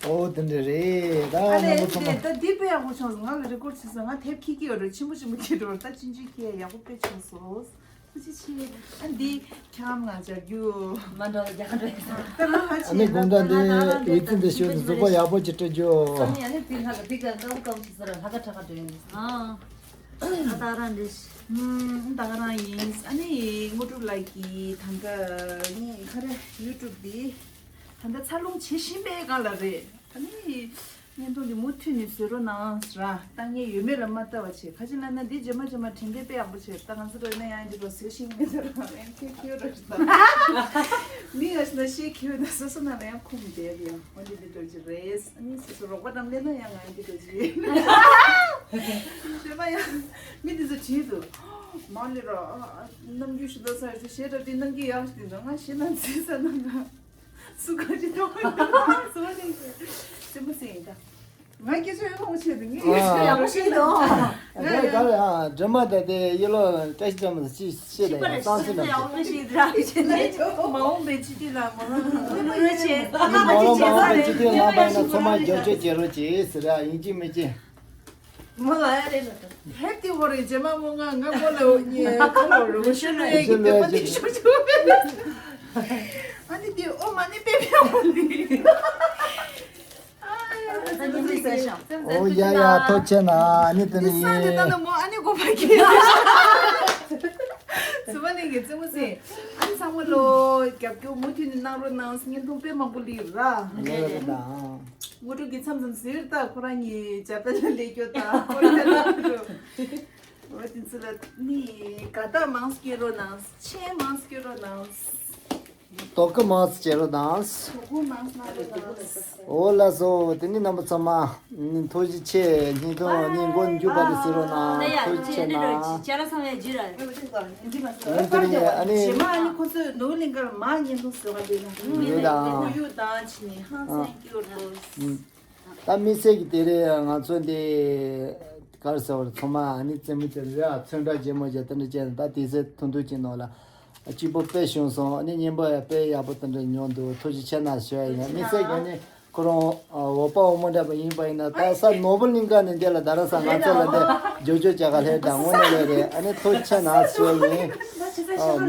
ཨོ་དེ་འདྲ་རེད་ད། ཨ་ལས་རྣམ་པ་ཚང་མ། ད་འདི་དཔེ་ཡག་པོ་བྱུང་སོང་། ང་ལ་རེ་ཀོར་བྱས་སོང་། ང་དེབ་ཁྱེར་གྱི་ཡོད་རེད། ཆེན་པོ་ཆེན་པོ་ཁྱེར་འགྲོ་རེད། ད་ཆུང་ཆུང་ཁྱེར་ཡག་པོ་དཔེ་བྱུང་སོང་། ཐུགས་རྗེ་ཆེ། ཨ་འདི་ཁྱམ་ང་སྦྱར་རྒྱུ། མ་འགྲོ་རྒྱ་གར་འགྲོ་ཡིན་ས། ད་རང་ཧ་ཨ་ནི་ཆེ། དགོང་དག་འདི་འོད་ཙི་འདི་ཞོན་གཟུགས་པོ་ཡག་པོ་ཅིག་སྤྲོད་རྒྱུ། ཨ་ནི་ཨ་ནི་དེ་ལྷ་ག་དེ་ག་དགའ་བོ་དགའ་བོ་ཅིག་ཟེར་ལྷ་ག་གྲགས་ག་འགྲོ་ཡིན། ཨ་ད་རང་རེད། ཨུམ་ད་ག་རང་ཡིན། ཨ་ནི་དངོས་གྲུབ་ལགས་ཀྱིས་ད་ལྟ་ངས་ཁ་ར་ཡུ་ཊུབ་འདི་ད་ལྟ་འཚར་ལོངས་བྱེད་བཞིན་པའི་སྒང་ལ་རེད། ཨ་ནི་བརྙན་ཐུང་འདི་མུ་མཐུད་ནས་བཟོ་རོགས་གནང་ཟེར་ར། ལྟ་མཁན་ཡོད་མེད་ལ་མ་ལྟ་བ་བྱེད། ག་ཅི་ལབ་ན་འདི་རྗེས་མ་རྗེས་མ་དྲན་རྟེན་དཔེ་ཡག་པོ་བྱེད། ད་ང་ཚོ་འགྲོ་ན་ཡང་འདི་འགྲོ་ཟེར་ཤེས་མེད་ཟེར་ར། ཡང་ཁྱོད་ཁྱོད་ར་ཞིག་ད་མི་ང་ཞིག་ན་ཤེས་ཁྱོད་ན་སོ་སོ་ན་ལ་ཡང་ཁུངས་བསྡད་ཡོད། འོ་འདི་འདི་འགྲོ་གི་རེད། ཨ་ནི་སོ་སོ་རོགས་པ་རྣམས་ལས་ན་ཡང་ང་འདི་འགྲོ་གི་ཡོད། ཞེས་མ་ཡང་མི་འདི་ཚོ་བྲིས་འདུག་མ་ལི་ར་ཨ་ཨ་ནམ་རྒྱུན་ཞུ་ད་ས་ཡོད་ཚོ་ཞེ་དྲག་འདི་ནམ་རྒྱུན་ཡག་ཞིག་འདུག་ང་ཞེ་ན་འཛིན་ས་ན་ང་སུ་ག་ཅི་ཐོག་སུ་ག་ཅི་ཟེར་མ་ཟིན་ད། ང་སྐད་ཆ་ཡོད་མང་ཆེ་འདུག་ངས་ཡག་པོ་ཤེས་འདུག་ང་ཡ་ག་ལ་ཡང་སྒྲོལ་མ་ད་དེ་ཡེ་ལོ་བཀྲ་ཤིས་སྒྲོལ་མ་ཅི་ཤེས་ད་ཡང་སང་སེ་ད། ཡག་པོ་ཤེས་འདུག་མ་འོངས་པའི་སྤྱི་འཐུས་ལ་མ་འོངས་པའི་སྤྱི་འཐུས་ལ་མ་འོངས་པའི་སྤྱི་འཐུས་ལ་མ་ཡིན་ན་ཚང་མ་རྒྱབ་སྐྱོར་བྱེད་རོགས་གྱིས་ཟེར་ར། ཡིན་གཅིག་མིན་གཅིག་མོ་ལ་ཡ་རེད་ལ། ཧེབ་ཏི་ཧོ་རེ་རྗེས་མ་མོ་ང་ང་མོ་ལ་ཉེ་ཁ་ལོ་རུ་ཤུ་ལོ་ཡ་གི་དེ་མ་ཏི་ཤུ་ཤུ། ཨ་ནི་དེ་ཨོ་མ་ནི་པེ་པེ་ཧོ་ནི། ཨོ་ཡ་ཡ་ཐུགས་རྗེ་ཆེ་ན། ཨ་ནི་དེ་ནི་ཡིན། ཨ་ནི་གོ་པ་གི། ཚུ་མ་ནི་གི་ཙི་མོ་སི། ཨ་ནི་ཚང་མ་ལོ་རྒྱབ་སྐྱོར་མུ་མཐུད་ནས་གནང་རོགས་གནང་། བརྙན་ཐུང་དཔེ་མང་པོ་སླེབས་ཡོད་ར། ལེ་རེད་ད། ངོ་སྤྲོད་ཀྱི་མཚམས་མཚམས་ཟེར་ད་ཁོ་རང་གཉིས་ཇ་པན་ལ་སླེབས་རྒྱུ་དང་ཁོ་རང་ལ་འགྲོ། འོ་དེ་ཚོ་ལ་ནི་དགའ་རྟགས་མང་སྐྱེ་རོགས་གནང་། མཆན་མང་སྐྱེ་རོགས་གནང་། དོ་ཁུར་མང་སྐྱེ་རོགས་གནང་། དོ་ཁུར་མང་གནང་རོགས་གནང་། འོ་ལགས་སོ། དེ་ནི་རྣམ་པ་ཚང་མ་ཐུགས་རྗེ་ཆེ། བརྙན་ཐུང་ནི་མགོ་མཇུག་བར་དུ་གཟིགས་རོགས་གནང་། ཐུགས་རྗེ་ཆེ་གནང་། ཅ་ལག་ཚང་མས་བརྗེད་ར། ཡིན་དེ་ནི་ཨ་ནི། རྗེས་མ་ཨ་ནི་ཁོ་ཚོས་ནོར་བུ་གླིང་ཁར་མ་བརྙན་ཐུང་བཟོ་བ་ལས་ན། ཡོད་དང་། ཁོར་ཡུག་དང་བྱས་ནས་ཧང་སང་སྐྱེ་རོགས། ད་དམིགས་བསལ་གྱི་དེ་རེད། ང་ཚོ་འདི་ག་རེ་ཟེར་བ་རེད། ཚང་མ་ཨ་ནི་རྩེད་མོ་རྩེ་རེད། ཚོན་ཁྲ་རྒྱལ་མོ་རྒྱལ་དེ་འདྲ་བྱས་ནས་ད་དེ་ཚེ་ཐུང་ཐུང་ཅིག་ནང་ལ་སྐྱིད་པོ་དཔེ་བྱུང་སོང་། ཨ་ནི་བརྙན་པར་ཡང་དཔེ་ཡག་པོ་དེ་འདྲ་མྱོང་འདུག་ཐུགས་རྗེ་ཆེ་གནང་ཞུ་ཡ་ཡིན། དམིགས་བསལ་གྱི་ཨ་ནི་ཁོ་རང་འོ་པ་འོ་མོ་འདྲ་པོ་ཡིན་པ་ཡིན་ན། ད་ས་ནོར་བུ་གླིང་ཁ་ནས་འདི་ལ་རྡ་རམ་ས་ང་ཚོ་ལ་འདི་འཇོ་འཇོ་རྒྱ་གར་ལྷས་དང་དངོས་གནས་ལས་རེད། ཨ་ནི་ཐུགས་རྗེ་ཆེ་གནང་ཞུ་ཡ་ཡིན།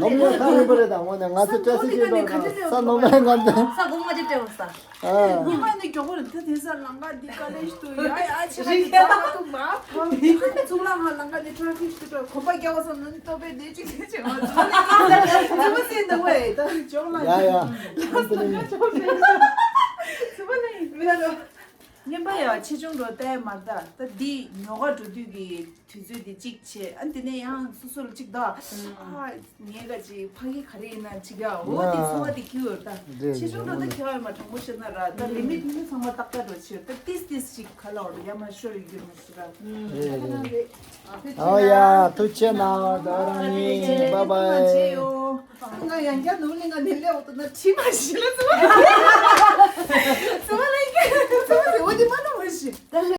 ནོར་བུ་གླིང་ཁ་ཡིན་པ་རེད། དང་དངོས་གནས་ང་ཚོ་བཀྲ་ཤིས་སྐྱིད་གྲོང་ས་ནོར་བུ་གླིང་ཁ་འདི་ས་གོང་མ་ཅིག་སྤྲད་འོང་ས། ཉི་མ་ནི་མགྱོགས་པོ་རེད། ད་དེང་སང་ལམ་ཁ་འདི་དཀའ་ལས་ཤིག་འདུག་ཡ་ཡ་ཆེ་ན་རྒྱ་ལ་ཐུག་མ་ཕམ། གཙུག་ལག་ཁང་ལམ་ཁ་འདི་ཊ་ཕིག་ཤིག་འདུག་གོམ་པ་རྒྱག་པ་སང་ནི་ལྟོ་ཕད་ནས་ཅིག་ཅིག་བྱེད་པ་ཚོ་ནི་ཙི་མོ་སི་འདུག་བས། ད་ཅོག་ལ་ཡ་ཡ་ལ་ས་ན་ཅོག་ཕད་ཙི་མོ་ནི་མི་ལ་རོ། ཉན་པ་ཡ་ཆེ་ཆུང་འགྲོ་ལྟ་ཡ་མ་ད། ད་འདི་ཉོ་ག་འགྲོ་དུས་ཀྱི་དུས་ཚོད་འདི་གཅིག་བྱས། ཨ་དེ་ནས་ཡང་སོ་སོ་ལ་གཅིག་ད། ཨ་ངས་ག་ཅིག་ཕ་གི་ག་རེ་ཡིན་ན་གཅིག་ཡ། འོ་དེ་ཚོར་བ་དེ་སྐྱེ་ཡོད་ད། རེད་ཆེ་ཆུང་འགྲོ་ད་ཁྱེད་ཡ་མ་དྲང་པོ་བཤད་ན་ར། ད་ལི་མིཊ་ནི་ཚང་མ་ཏག་ཏག་འགྲོ་ཕྱིར། ད་ཏིས་ཏིས་ཅིག་ག་ལ་འོ་ཡ་མ་ཤོར་ཡོད་མ་ཤི་ར། རེད་རེད། ཨ་ཡ་ཐུགས་རྗེ་གནང་། ད་རང་ཉིད་བཱའི་བཱའི། ང་ཡང་བསྐྱར་ནོར་བུ་གླིང་ཁ་ནས་སླེབས་འོང་དུས་ན་དྲི་མ་ཞིག་ལ་ཚུར།